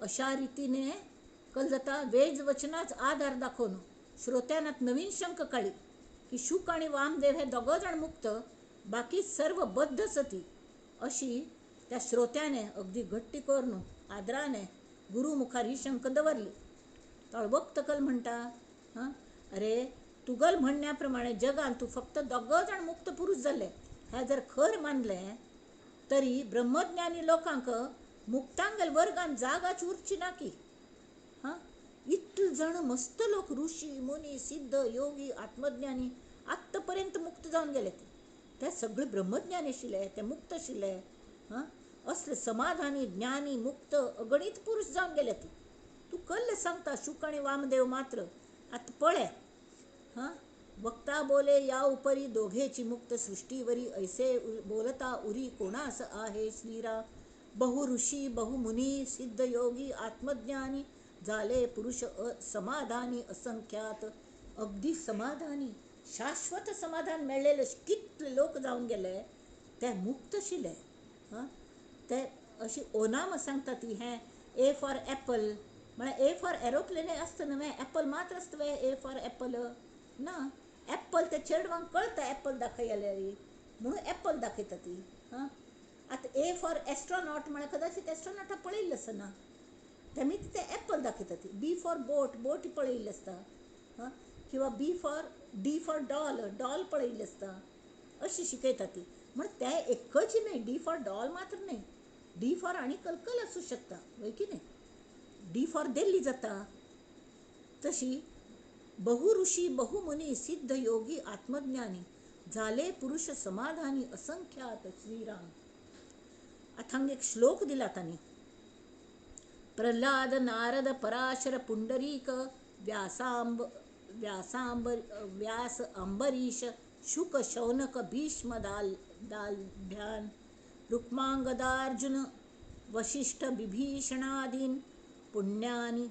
अशा रितीने कल जाता वेदवचनाच आधार दाखोवन श्रोत्यानात नवीन शंक काडली की शुक आनी वामदेव हे दोग जाण मुक्त, बाकी सर्व बद्ध सती अशी त्या श्रोत्याने अगदी घट्टी करून आदराने गुरु मुखार ही शंक दवरली. तो वक्त कल म्हणटा, हां अरे तुगल म्हणण्या प्रमाणे जगान तूं फक्त दोग जाण मुक्त पुरूष जाले हें जर खर मानलें तरी ब्रह्मज्ञानी लोकांक मुक्तांगल वर्गान जागाच उरची ना की. हां, इतले जाण मस्त लोक ऋषी मुनी सिद्ध योगी आत्मज्ञानी आत्तां पर्यंत मुक्त जावन गेले, ते सगळे ब्रह्मज्ञानी आशिल्ले, ते मुक्त आशिल्ले. हां, असले समाधानी ज्ञानी मुक्त अगणीत पुरूष जावन गेले. ती तूं कल्ले सांगता शुक आनी वामदेव मात्र आतां पळय. हां, वक्ता बोले या उपरी दोघेची मुक्त सृष्टीवरी, ऐसे बोलता उरी कोणास आहे श्रीराम. बहु ऋषी बहुमुनी सिद्ध योगी आत्मज्ञानी झाले पुरुष समाधानी असंख्यात. अगदी समाधानी शाश्वत समाधान मेळ्ळेले कितले लोक जावन गेले ते मुक्त आशिल्ले. हां, ते अशी ओनाम सांगता ती हें ए फॉर एपल म्हळ्यार ए फॉर एरोप्लेनय आसता न्हय, एपल मात्र आसता वे ए फॉर एपल ना. एप्पल त्या चेडवांक कळटा एप्पल दाखय जाल्यार म्हणून एप्पल दाखयता ती. हां, आतां ए फॉर एस्ट्रोनॉट म्हळ्यार कदाचित एस्ट्रोनॉटा पळयल्लें आसना, तेमी ते एप्पल दाखयता ती. बी फॉर बोट, बोट पळयल्लें आसता. हां, किंवा B for D for doll, doll पळयल्लें आसता, अशी शिकयता ती. म्हण ते एकच न्हय, डी फॉर डॉल मात्र न्हय, डी फॉर आनी कलकल आसूं शकता वय की न्हय, डी फॉर दिल्ली जाता. तशी बहुऋषी बहुमुनी सिद्ध योगी आत्मज्ञानी झाले पुरुष समाधानी असंख्यात श्रीराम. आतां हांगा एक श्लोक दिला तांणी. प्रल्हाद नारद पराशर पुंडरीक व्यासांब व्यासांब व्यास अंबरीश शुक शौनक भीष्म दाल्भ्यान रुक्मांगदार्जुन वशिष्ठ बिभीषणादीन पुण्यानी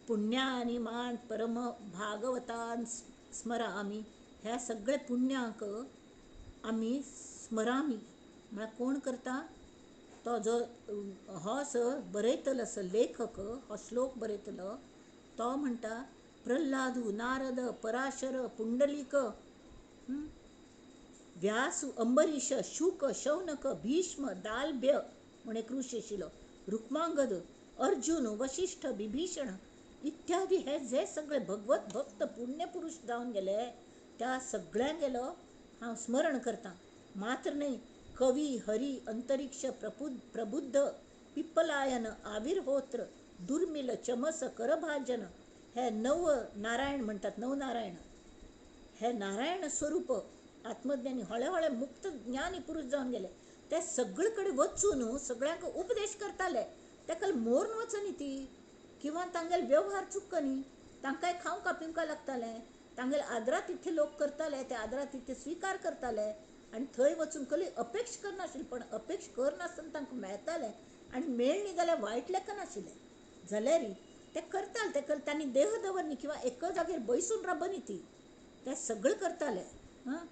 पुण्यानी मान परम भागवतान स्मरामी. ह्या सगळे पुण्यांक आमी स्मरामी म्हळ्यार कोण करता? तो जो हो असो बरयतलो असो लेखक हो श्लोक बरयतलो तो म्हणटा प्रल्हादू नारद पराशर पुंडलीक व्यास अंबरीश शुक शौनक भीष्म दाल्भ्य म्हण एक ऋषी आशिल्लो, रुक्मांगद अर्जुन वशिष्ठ बिभीषण इत्यादी हे जे सगळे भगवत भक्त पुण्यपुरुष जावन गेले त्या सगळ्यांगेलो हांव स्मरण करतां. मात्र न्हय कवी हरी अंतरिक्ष प्रबुद्ध पिप्पलायन आविर्होत्र दुर्मिल चमस करभाजन हे नव नारायण म्हणटात, नवनारायण हे नारायण स्वरूप आत्मज्ञानी हळे हळे मुक्त ज्ञानी पुरुष जावन गेले. ते सगळे कडेन वचून सगळ्यांक उपदेश करताले. ताका मोरून वचनी ती किंवा तांगेले व्यवहार चुकनी, तांकांय खावंक पिवंक लागतालें, तांगेले आदरातिथ्य लोक करताले, ते आदरातिथ्य स्विकार करताले आनी थंय वचून कसली अपेक्षा करनाशिल्ली, पण अपेक्षा करनासतना तांकां मेळतालें आनी मेळ्ळी जाल्यार वायट लेखनाशिल्लें. जाल्यार ते करताले, ते कर तांणी देह दवरनी किंवा एका जागेर बैसून राबनी ती, ते सगळें करताले. हां,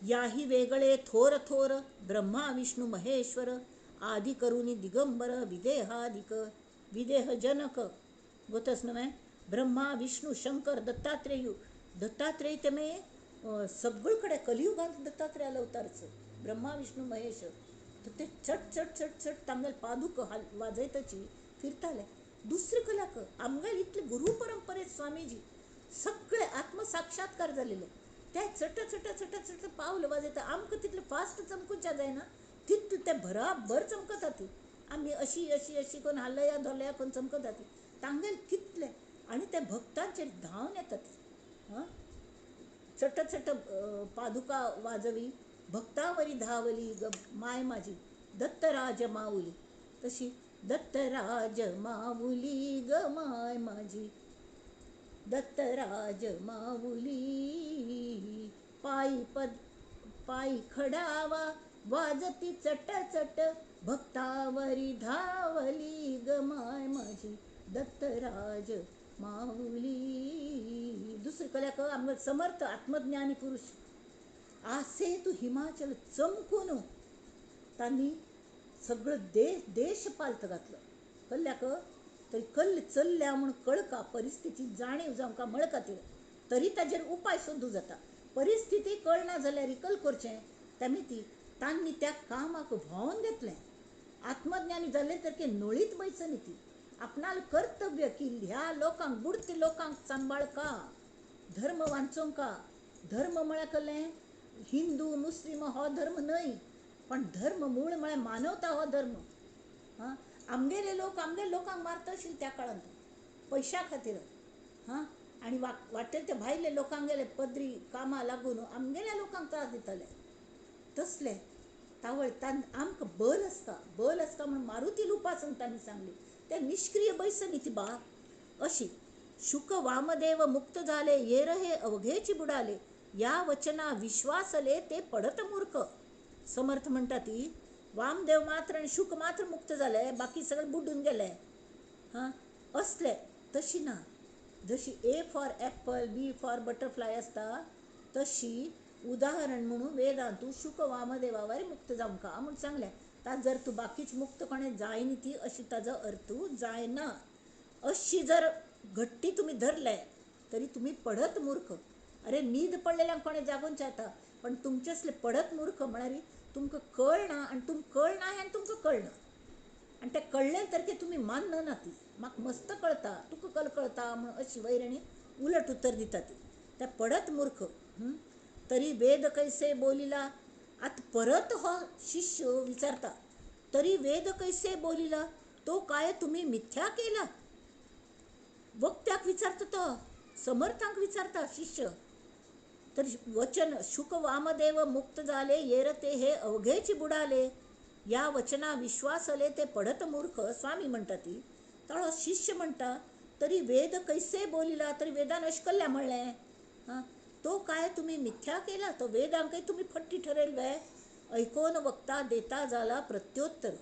याही वेगळे थोर थोर ब्रह्मा विष्णू महेश्वर आदी करुनी दिगंबर विदेहादिक विदेह जनक गोतस न्हय. ब्रह्मा विष्णू शंकर दत्तात्रेयू, दत्तात्रेय तेमे सगळे कडेन कलियुगांत दत्तात्रेयाला अवतारचो. ब्रह्मा विष्णू महेश तर ते चट चट चट चट तांगेले पादुक वाजयताची फिरताले. दुसरे कलाक आमगेले इतले गुरु परंपरेत स्वामीजी सगळे आत्मसाक्षात्कार जालेले, ते चट चट चट चट पावल वाजयता आमकां तितले फास्ट चमकुच्या जायना तितले ते भराभर चमकता ती. आमी अशी अशी अशी करून हालया धोलया करून चमकता ती तांगेले कितले, आनी ते भक्तांचेर धांवन येतात. हां, चट चट पादुका वाजवी भक्तावरी धावली ग my माझी दत्तराज माऊली, तशी दत्तराज माऊली ग my माझी दत्तराज माऊली. पायी पद पायी खडावा वाजती चट चट भक्तावरी धावली ग my माझी दत्तराज माऊली. दुसरी कल्याक आमकां समर्थ आत्मज्ञानी पुरुष आसे तू हिमाचल चमकून तांणी सगळं देश पालथ घातलं. कल्ल्याक तरी कल्ल चल्ल्या म्हूण कळका, परिस्थिती जाणीव जावंका मळ खातीर तरी ताजेर उपाय सोदूं जाता. परिस्थिती कळना जाल्यार कल करचें तेमी ती तांणी त्या कामाक व्हांवन घेतलें. आत्मज्ञानी जाले तर की नळीत बैसनी ती आपणालें कर्तव्य की ह्या लोकांक बुडते लोकांक सांबाळका, धर्म वांचोवंका. धर्म म्हळ्यार कसलें, हिंदू मुस्लिम हो धर्म न्हय, पण धर्म मूळ म्हळ्यार मानवता हो धर्म. हां, आमगेले लोक आमगेले लोकांक मारता आशिल्ले त्या काळांत पयशा खातीर. हां, आनी वाटेल ते भायले लोकांगेले पदरी कामां लागून आमगेल्या लोकांक त्रास दिताले. तसले तावळ आमकां बल आसता, बल आसता म्हूण मारुती लुपासून तांणी सांगली ते निष्क्रिय बैसनी ती बा. अशी शुक वामदेव मुक्त झाले येर हे अवघेची बुडाले या वचना विश्वासले ते पडत मूर्ख. समर्थ म्हणटा ती वामदेव मात्र आनी शुक मात्र मुक्त जाले, बाकी सगळे बुडून गेले. हां, असले तशी ना, जशी A for apple B for butterfly आसता तशी उदाहरण म्हणून वेदांतू शुक वामदेवावर मुक्त जावंका म्हूण सांगलें. ता जर तूं बाकीच मुक्त कोणें जायना ती अशी ताजो अर्थ जायना. अशी जर घट्टी तुमी धरले तरी तुमी पडत मूर्ख. अरे न्हीद पडलेल्यांक कोणें जागोवचें जाता, पण तुमचे असले पडत मूर्ख म्हळ्यार तुमकां कळना, आनी तुमकां कळना हें तुमकां कळना, आनी तें कळ्ळें तर की तुमी मानना ती म्हाका मस्त कळता तुका कल कळता म्हूण अशी वैरणी उलट उतर दिता ती त्या पडत मूर्ख. तरी वेद कैसे बोलिला, आतां परत हो शिष्य विचारता तरी वेद कैसे बोलिला तो काय तुम्ही मिथ्या केला. वक्त्याक विचारता तो, समर्थांक विचारता शिष्य. तर वचन शुक वामदेव मुक्त झाले येरते हे अवघेची बुडाले या वचना विश्वासले ते पडत मूर्ख. स्वामी म्हणटा ती तळो शिष्य म्हणटा तरी वेद कैसे बोलिला, तरी वेदान अशें कल्ल्या म्हणलें. हां, तो काय तुम्ही मिथ्या केला, तो वेदांकय तुमी फट्टी ठरयल वे. ऐकोन वक्ता देता जाला प्रत्योत्तर.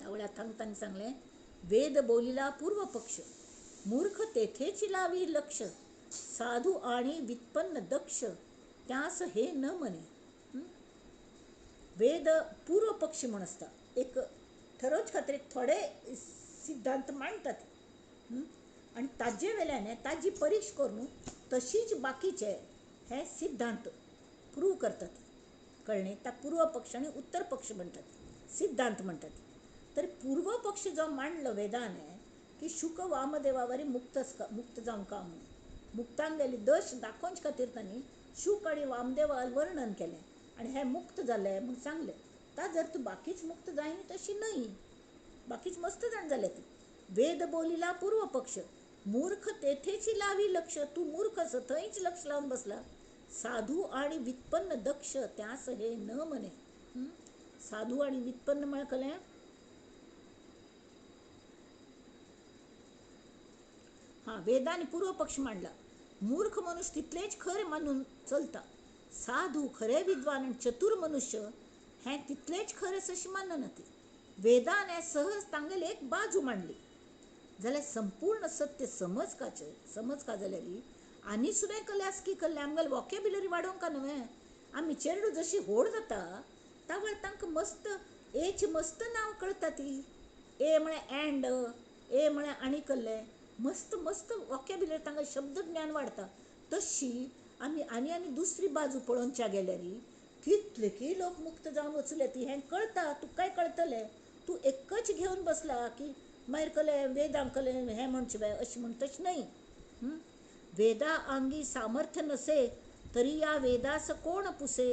तावळ्या थांग तांणी सांगलें वेद बोलिला पूर्व पक्ष मूर्ख तेथेची लावी लक्ष साधू आणि व्युत्पन्न दक्ष त्यास हे न म्हणे. वेद पूर्व पक्षी म्हूण आसता, एक ठरोवचे खातीर एक थोडे सिद्धांत मांडटात आनी ताजे वेल्यान ताजी परीक्षा करून तशीच बाकीचे हे सिद्धांत प्रूव करतात. कळ्ळें, त्या पूर्व पक्ष आनी उत्तर पक्ष म्हणटात, सिद्धांत म्हणटात. तर पूर्व पक्ष जो मांडलो वेदान की शुक वामदेवावरी मुक्त मुक्त जावंका म्हणून मुक्तांगेली दश दाखोवचे खातीर तांणी शुक आनी वामदेवाल वर्णन केलें आनी हे मुक्त जाले म्हूण सांगलें. ता जर तूं बाकीच मुक्त जायना तशी न्हय, बाकीच मस्त जाण जाले ती. वेद बोलिला पूर्व पक्ष मूर्ख तेथेची लावी लक्ष, तूं मूर्ख आसा थंयच लक्ष लावन बसला. साधू आनी व्युत्पन्न दक्ष त्यास हे न म्हणे. साधू आनी व्युत्पन्न म्हळ्यार कळ्ळें? हां, वेदान पूर्व पक्ष मांडला मूर्ख मनुष्य तितलेच खरें मानून चलता, साधू खरे विद्वान आनी चतुर मनुष्य हें तितलेच खरें अशें मानना ती. वेदान हें सहज तांगेली एक बाजू मांडली जाल्यार संपूर्ण सत्य समजकाचें समजका जाल्यार आनी सुद्दां कल्यास की कल्लें आमगेले वॉकेब्युलरी वाडोवंक न्हय. आमी चेडूं जशी व्हड जाता तावळ तांकां मस्त एची मस्त नांव कळटा ती. ए म्हळ्यार एंड, ए म्हळ्यार आनी कल्लें, मस्त मस्त वॉकेब्युलरी तांकां शब्द ज्ञान वाडटा. तशी आमी आनी आनी दुसरी बाजू पळोवच्या गेल्यार कितले की लोक मुक्त जावन वचले ती हें कळटा. तुकाय कळटलें. तूं एकच घेवन बसला की मागीर कलें वेदांक कलें हें म्हणचें बाय अशें म्हण तशें न्हय. वेदा आंगी सामर्थ्य नसे तरी या वेदास कोण पुसे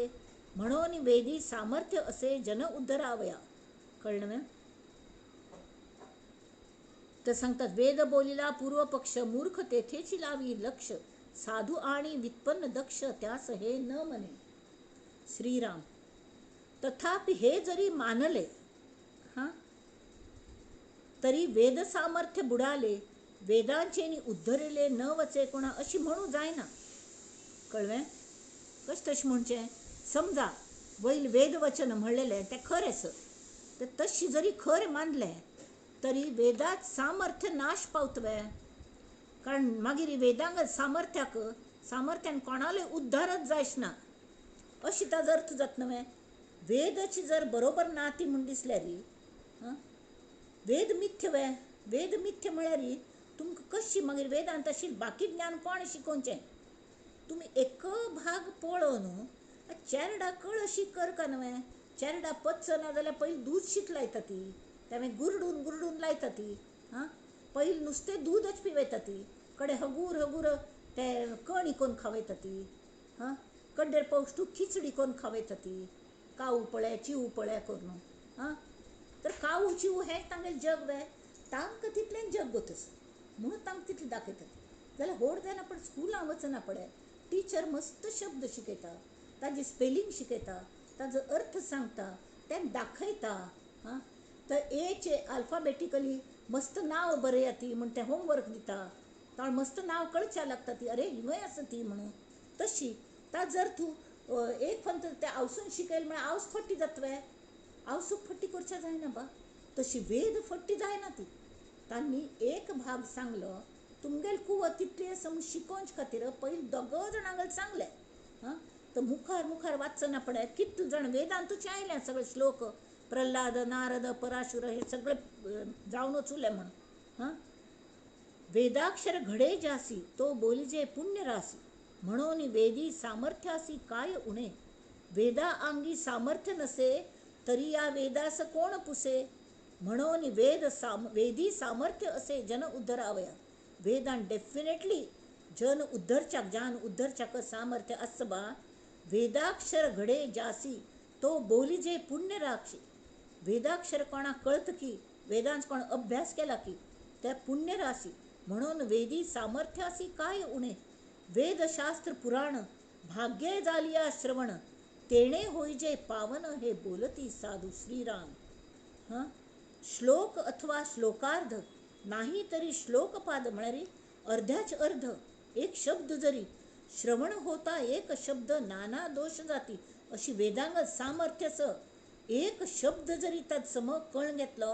म्हणून वेदी सामर्थ्य असे जन उद्धरावया. कळ्ळें? तर सांगतात वेद बोलिला पूर्व पक्ष मूर्ख तेथेची लावी लक्ष साधू आणि व्युत्पन्न दक्ष त्यास हे न म्हणे. श्रीराम. तथापि हे जरी मानले हां तरी वेद सामर्थ्य बुडाले वेदांचेनी उद्धरिले न वचे कोणा अशी म्हणू जायना. कळ्ळें? कशें तशें म्हणचें? समजा वयल वेदवचन म्हणलेलें तें खरें सर, तर तशी जरी खरें मानलें तरी वेदांत सामर्थ्य नाश पावतवे. कारण मागीर वेदांग सामर्थ्याक सामर्थ्यान कोणाले उद्धारच जायच ना अशी ताजो अर्थ जाता न्हय. वेदाची जर बरोबर ना ती म्हूण दिसल्यार वेद मिथ्य वे. वेद मिथ्य म्हळ्यार तुमकां कशी मागीर वेदांत अशी बाकी ज्ञान कोण शिकोवचें? तुमी एक भाग पळोवन चेरडा कळ अशी करका न्हय. चेरडा पचना जाल्यार पयलीं दूद शीत लायता ती, तें मागीर गुरडून गुरडून लायता ती. हां, पयलीं नुस्तें दूदच पिवयता ती, कडे हगूर हगूर ते कणी कोन्न खावयता ती. हां, कड्डेर पौष्टू खिचडी कोन्न खावयता ती, काऊ पळय चिऊ पळय करून. हां, तर काऊ चिऊ हें तांगेलें जग वे, तांकां तितलें जग गोत म्हणून तांकां तितलें दाखयतात. जाल्यार व्हड जायना पण स्कुलां वचना पडे टिचर मस्त शब्द शिकयता, ताजी स्पेलिंग शिकयता, ताजो अर्थ सांगता, तें दाखयता. हां, तर एचे अल्फाबेटिकली मस्त नांव बरया ती म्हण तें होमवर्क दिता, ताण मस्त नांव कळच्या लागता ती, अरे हिंगाय आसा ती म्हणून. तशी ता जर तूं एक फक्त तें आवसून शिकयल म्हळ्यार आवस फट्टी जातवे. आवसूक फट्टी करच्या जायना बा, तशी वेद फट्टी जायना ती. तांणी एक भाग सांगलो तुमगेल कुवत तितली आसा म्हूण शिकोवचे खातीर पयलीं दोग जाणांक सांगलें. हां, तर मुखार मुखार वाचना पडे कितले जाण वेदांतूच आयले सगळे श्लोक, प्रल्हाद नारद पराशुर हे सगळे जावन वचुले म्हण. हां, वेदाक्षर घडे जासी तो बोलिजे पुण्य रासी म्हणून वेदी सामर्थ्यासी काय उणे. वेदा आंगी सामर्थ्य नसे तरी या वेदास कोण पुसे म्हणून वेद वेदी सामर्थ्य असे जन उद्धरावया. वेदान डेफिनेटली जन उद्धरच्याक जान उद्धरच्याक सामर्थ्य आस बा. वेदाक्षर घडे जासी तो बोलिजे पुण्य राक्षी. वेदाक्षर कोणाक कळत की वेदांत कोण अभ्यास केला की ते पुण्य राशी म्हणून वेदी सामर्थ्यासी काय उणे. वेदशास्त्र पुराण भाग्य जालिया श्रवण तेणे होईजे पावन हे बोलती साधू श्रीराम. हां, श्लोक अथवा श्लोकार्ध नाही तरी श्लोकपाद म्हळ्यार अर्ध्याच अर्ध एक शब्द जरी श्रवण होता एक शब्द नाना दोष जाती अशी वेदांग सामर्थ्यच एक शब्द जरी तात सम कळून घेतलो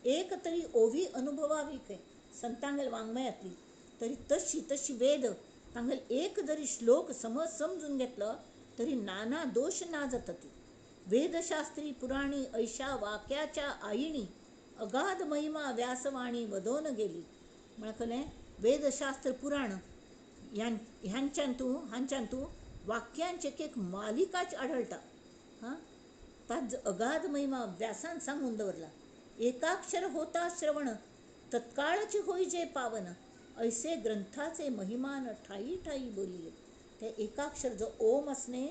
एक तरी ओवी अनुभवावी खंय संतांगेल वाङ्मयांतली तरी तशी तशी वेद तांगेल एक जरी श्लोक समज समजून घेतलो तरी नाना दोष ना जाता ती. वेदशास्त्री पुराणी ऐशा वाक्याच्या आईणी अगाध महिमा व्यासवाणी वदोन गेली. म्हळ्यार कळ्ळें? वेदशास्त्र पुराण ह्यांच्यान तूं हांच्यान तूं वाक्यांचे एक एक मालिकाच आढळटा. हां, ताज अगाध महिमा व्यासान सांगून दवरला. एकाक्षर होता श्रवण तत्काळची होईजे पावन ऐसे ग्रंथाचे महिमान ठाई ठाई बोलिले. ते एकाक्षर जो ओम आसने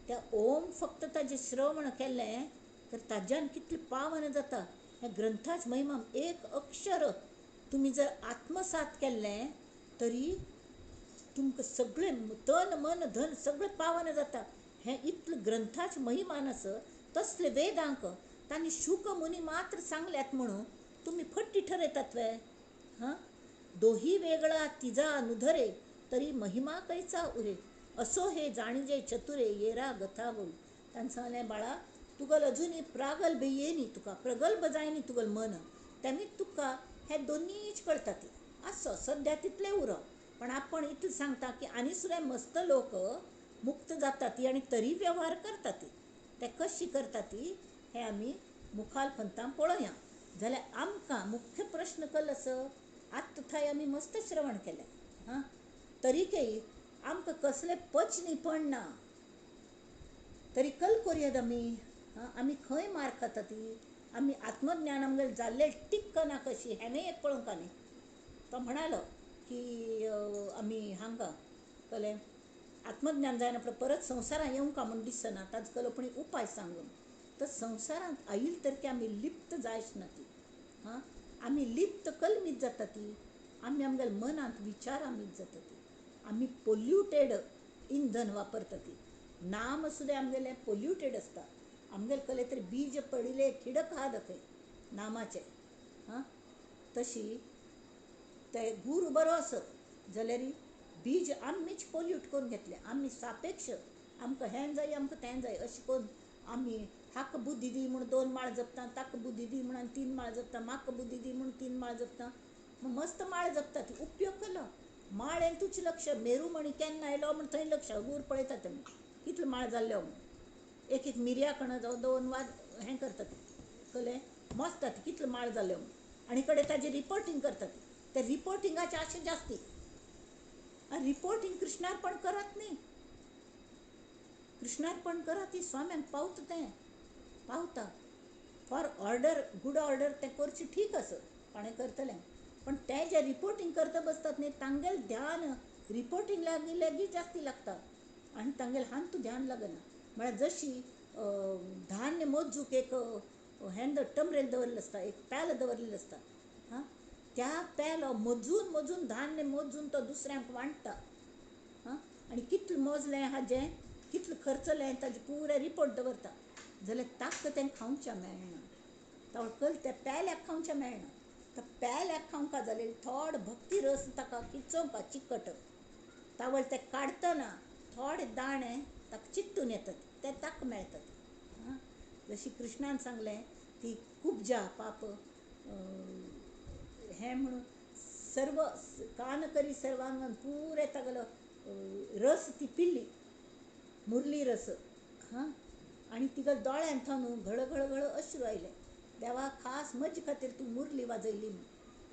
त्या ओम फक्त ताजें श्रवण केलें तर ताज्यान कितलें पावन जाता. ह्या ग्रंथाच महिमा एक अक्षर तुमी जर आत्मसात केल्लें तरी तुमकां सगळें तन मन धन सगळें पावन जाता. हें इतलें ग्रंथाच महिमान आसा. तसले वेदांक तांणी शुक मुनी मात्र सांगल्यात म्हणून तुमी फट्टी ठरयतात वे. हां, दोही वेगळा तिजा अनुधरे तरी महिमा कैचा उरे असो हे जाणीजे चतुरे येरा गथा बोल. तांणी सांगलें बाळा तुगल अजुनूय प्रागल्भ येयनी, तुका प्रगल्भ जायनी तुगल मन, तेमी तुका हे दोनीच कळटा ती. आसो सद्या तितलें उरो, पण आपण इतलें सांगता की आनी सुद्दां मस्त लोक मुक्त जाता ती आनी तरी व्यवहार करता ती. ते कशी करता ती हें आमी मुखार पंथान पळोवया. जाल्यार आमकां मुख्य प्रश्न कल आसा, आत्त थंय आमी मस्त श्रवण केलें हां, तरीकय आमकां कसलें पचनीपण ना, तरी कल कोरयात आमी आमी खंय मार खाता ती, आमी आत्मज्ञान आमगेलें जाल्लें टिक्क ना कशी हें एक पळोवंक न्ही. तो म्हणालो की आमी हांगा कलें आत्मज्ञान जायना फुडें परत संवसारांत येवंक म्हूण दिसना, ताजो कलो पूण उपाय सांगून. तर संवसारांत आयल तर की आमी लिप्त जायच ना ती. हां, आमी लिप्त कलमीत जाता ती, आमी आमगेल्या मनांत विचार आमीत जाता ती, आमी पोल्युटेड इंधन वापरता ती, नाम सुद्दां आमगेलें पोल्युटेड आसता. आमगेले कले तरी बीज पडिल्लें खिडक आहा दाखय नामाचें. हां, तशी ते गुरू बरो आसत जाल्यार बीज आमीच पोल्यूट करून घेतलें, आमी सापेक्ष आमकां हें जाय आमकां तें जाय अशें करून आमी हाका बुद्धी दी म्हूण 2 माळ जपता, ताका बुद्धी दी म्हूण 3 माळ जपता, म्हाका बुद्धी दी म्हूण 3 माळ जपता, मस्त माळ जपता ती. उपयोग केलो माळेंतूच लक्ष, मेरू म्हणी केन्ना आयलो म्हूण थंय लक्ष, गूर पळयता तेमी कितलो माळ जाल्लो म्हूण, एक एक मिरया कण जावं 2 वाज हें करतात कलें मोजतात कितलो माळ जाल्यो म्हूण, आनी कडेन ताजें रिपोर्टींग करतात. ते रिपोर्टिंगाचे आशें जास्ती, आनी रिपोर्टींग कृष्णार्पण करात न्ही, कृष्णार्पण करात ती स्वाम्यांक पावता, तें पावता. फॉर ऑर्डर गूड ऑर्डर तें करचें ठीक आसा, कोणें करतलें, पण ते जे रिपोर्टींग करता बसतात न्ही तांगेलें ध्यान रिपोर्टींग लागीं लागीं जास्ती लागता आनी तांगेलें हांतू ध्यान लागना. म्हळ्यार जशी धान्य मोजूक एक हें टमरेल दवरिल्लें आसता, एक पेलो दवरिल्लें आसता, हां, त्या पेलो मोजून मोजून धान्य मोजून तो दुसऱ्यांक वांट्टा. हां, आनी कितलें मोजलें हाजें कितलें खर्चलें ताजें पुरें रिपोर्ट दवरता. जाल्यार ताका तें खावचें मेळना, तावळ कल त्या पेल्याक खावचें मेळना. तर पेल्याक खावंक जाल्यार थोडो भक्ती रस ताका किचोवंक चिकट, तावळ ते काडटना थोडे दाणे ताका चिकटून येतात, ते ताका मेळटात. हां, जशी कृष्णान सांगलें ती कुब्जा पाप हें म्हणून सर्व कान करी सर्वांगन पुरें तागेलो रस ती पिल्ली, मुरली रस. हां, आनी तिका दोळ्यान थावन घळ घळ घळ अश्रू आयले, देवा खास म्हजे खातीर तूं मुरली वाजयली म्हूण,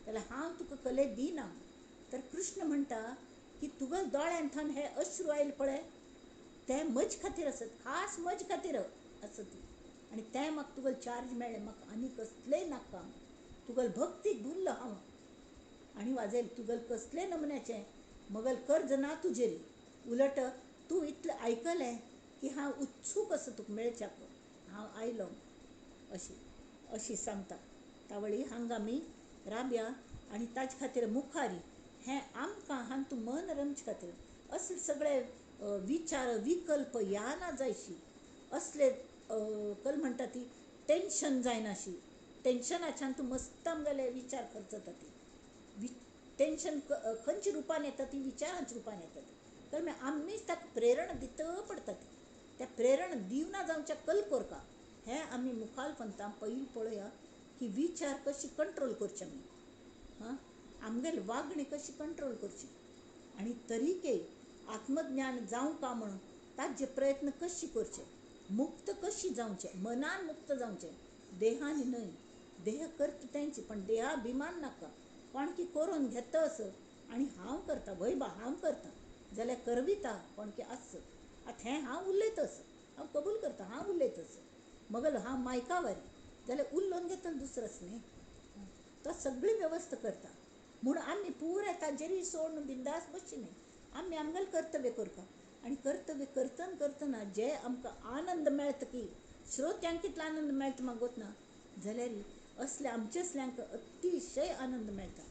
जाल्यार हांव तुका कले दिना. तर कृष्ण म्हणटा की तुगेल्या दोळ्यान थावन हे अश्रू आयले पळय ते म्हजे खातीर आसत, खास म्हजे खातीर आसत, आनी तें म्हाका तुगेलो चार्ज मेळ्ळें, म्हाका आनी कसलेंय नाका, तुगेले भक्तीक भुल्लो हांव आनी वाजयल तुगेले कसलें नमुन्याचें मगल कर्ज ना तुजेर, उलट तूं इतलें आयकलें की हांव उत्सूक आसा तुका मेळच्याक, हांव आयलो अशी अशी सांगता. तावळी हांगा आमी राबया आनी ताजे खातीर मुखारी हें आमकां हांतू मन रमचे खातीर असले सगळे विचार विकल्प या ना जायशी, असले कल म्हणटा ती टेंशन जायनाशी, टेंशनाच्यान तूं मस्त आमगेले विचार खर्चता ती, टेंशन खंयच्या रुपान येता ती विचारांच्या रुपान येता ती, तर मागीर आमीच ताका प्रेरणा दित पडटा ती, त्या प्रेरणा दिवना जावच्या कल कोरका हें आमी मुखार पंथां पयलीं पळोवया की विचार कशी कंट्रोल करचे आमी, हां, आमगेली वागणी कशी कंट्रोल करची आनी तरीके आत्मज्ञान जावंक म्हणून ताजे प्रयत्न कशी करचे, मुक्त कशी जावचें, मनान मुक्त जावचें, देहान न्हय. देह करता तेंची पण देहाभिमान नाका, कोण की करून घेता असो आनी हांव करता, वय बा हांव करता जाल्यार करविता कोण की आस. आतां हें हांव उलयतस, हांव कबूल करता हांव उलयतस, मगल हांव मायकावारी जाल्यार उलोवन घेतलो दुसरोच न्ही, तो सगळी वेवस्था करता. म्हूण आमी पुराय ताजेरूय सोडून बिंदास बसची न्ही, आमी आमगेलें कर्तव्य करता आनी कर्तव्य करतना करतना जे आमकां आनंद मेळटा की श्रोत्यांक कितलो आनंद मेळटा मागोत ना जाल्यार असले आमचे असल्यांक अतिशय आनंद मेळटा.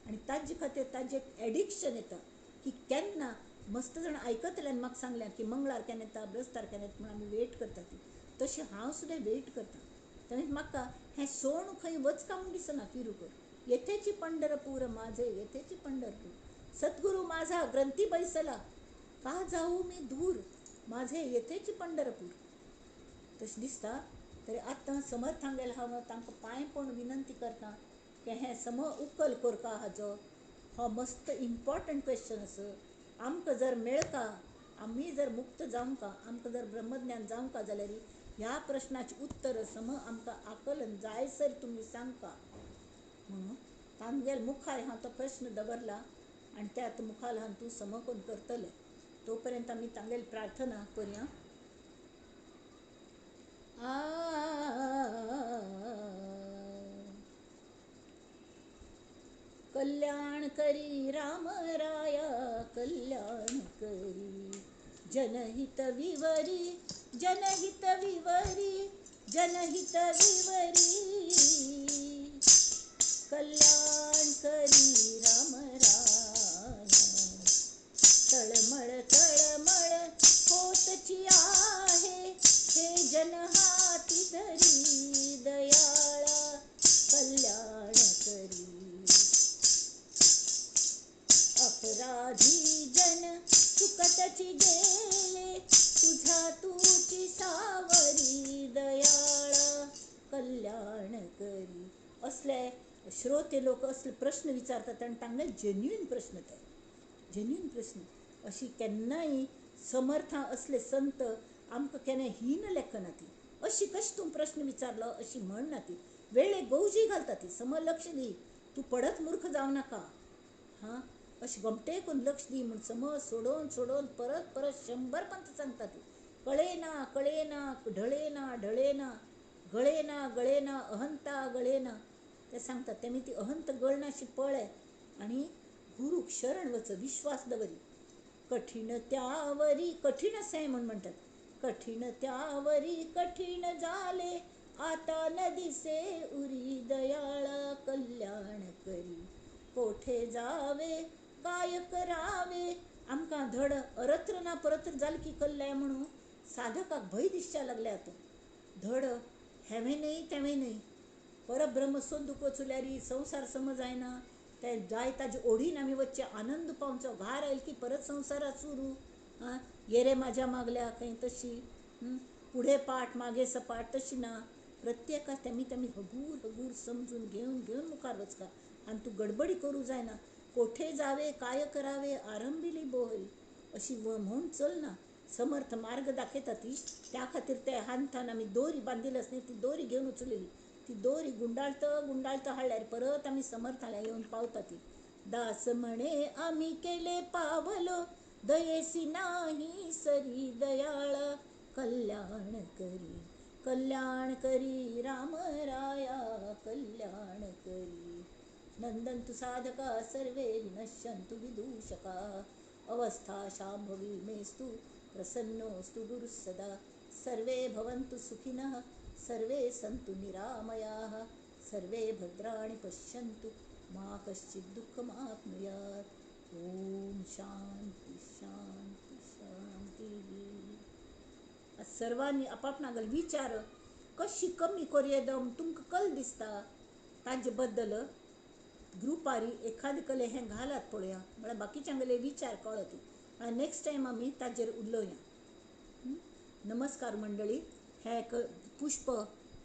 आनी ताजे खातीर ताजें एक एडिक्शन येता की केन्ना मस्त जाण आयकतले आनी म्हाका सांगलें की मंगळार केन्ना येता ब्रस्तार केन्ना येता म्हूण आमी वेट करता ती, तशें हांव सुद्दां वेट करता. तेन्ना म्हाका हें सोण खंय वचका म्हूण दिसना फिरूक, येथेची पंढरपूर माझे येथेची पंढरपूर, सद्गुरू माझा ग्रंथी बैसला का जाऊ मी दूर माझे येथेची पंढरपूर. तशें दिसता तरी आतां समर्थांगेल हांव तांकां पांय पडून विनंती करता की हें सम उकल कोरका हाजो हो मस्त इम्पॉर्टंट क्वेश्चन आसा. आमकां जर मेळका, आमी जर मुक्त जावंका, आमकां जर ब्रह्मज्ञान जावंका जाल्यार ह्या प्रश्नाचें उत्तर सम आमकां आकलन जायसर तुमी सांगका म्हणून तांगेल मुखार हांव तो प्रश्न दवरला आनी ते आतां मुखार हांव तूं सम कोन्न करतले. तो पर्यंत आमी तांगेल प्रार्थना करुया. कल्याण करी राम राया कल्याण करी, जनहित विवरी जनहित विवरी जनहित विवरी, कल्याण करी राम राया. तळमळ तळमळ होतची आहे हे जन हाती धरी दयाळा कल्याण करी. अपराधी जन चुकतची गेले तुझा तुची सावरी दयाळा कल्याण करी. असले श्रोते लोक असले प्रश्न विचारतात आनी तांगेले जेन्युइन प्रश्न, ते जेन्युइन प्रश्न. अशी केन्नाय समर्थां असले संत आमकां केन्ना हीन लेखना ती, अशी कशी तूं प्रश्न विचारलो अशी म्हणना ती, वेळे गौजी घालता ती. सम लक्ष दी, तूं पडत मूर्ख जावं नाका, हां अशें गोमटे करून लक्ष दी म्हूण सम सोडोवन सोडोवन परत परत 100 पंत सांगता ती. कळे ना कळे ना ढळे ना ढळे ना गळे ना गळे ना अहंता गळे ना ते सांगतात. तेमी ती अहंत गळनाशी पळय आनी गुरूक शरण वच, विश्वास दवरी. कठीण त्यावरी कठीण असें म्हूण म्हणटात, कठीण त्यावरी कठीण जाले आता न दिसे उरी दयाळा कल्याण करी. कोठे जावे काय करावे, आमकां धड अरत्र ना परत्र जाल की कल्लाय म्हणून साधकाक भंय दिसच्या लागले आतां. धड हेवें न्हय तेवें न्हय, परब्रह्म सोदूंक वचल्यार संवसार समज जायना, ते जाय ताजे ओडीन आमी वचचें, आनंद पावचो, घार आयल की परत संवसारात सुरू, आं येरे म्हाज्या मागल्या खंय तशी, पुढे पाठ मागे सपाट तशी ना. प्रत्येकाक तेमी तेमी हगूर हगूर समजून घेवन घेवन मुखार वचका आनी तूं गडबडी करूं जायना. कोठे जावे काय करावे आरंभिली बोहरी अशी म्हूण चलना. समर्थ मार्ग दाखयता ती, त्या खातीर ते हांथान आमी दोरी बांदिल्ली आसली ती दोरी घेवन उचलेली, ती दोरी गुंडाळत गुंडाळत हाडल्यार परत आमी समर्थाल्या येवन पावता ती. दास म्हणे आमी केले पावलो दयेसी नाही सरी दयाळा कल्याण करी कल्याण करी राम राया कल्याण करी. नंदंतु साधका सर्वे विनश्यन्तु विदूषका अवस्था शांभवी मेस्तु प्रसन्नोस्तु गुरुः सदा. सर्वे भवन्तु सुखिनः सर्वे सन्तु निरामयाः सर्वे भद्राणि पश्यन्तु मा कश्चित् दुःखमाप्नुयात्. ओम शांती शांती शांती. सर्वांनी आपापणागल विचार कशी कमी करूं दम तुमकां कल दिसता ताजे बद्दल ग्रुपारी एखादे कले हें घालात पळोवया, म्हळ्यार बाकीच्यांगेले विचार कळत आनी नेक्स्ट टायम आमी ताजेर उलोवया. नमस्कार मंडळी. हें एक पुष्प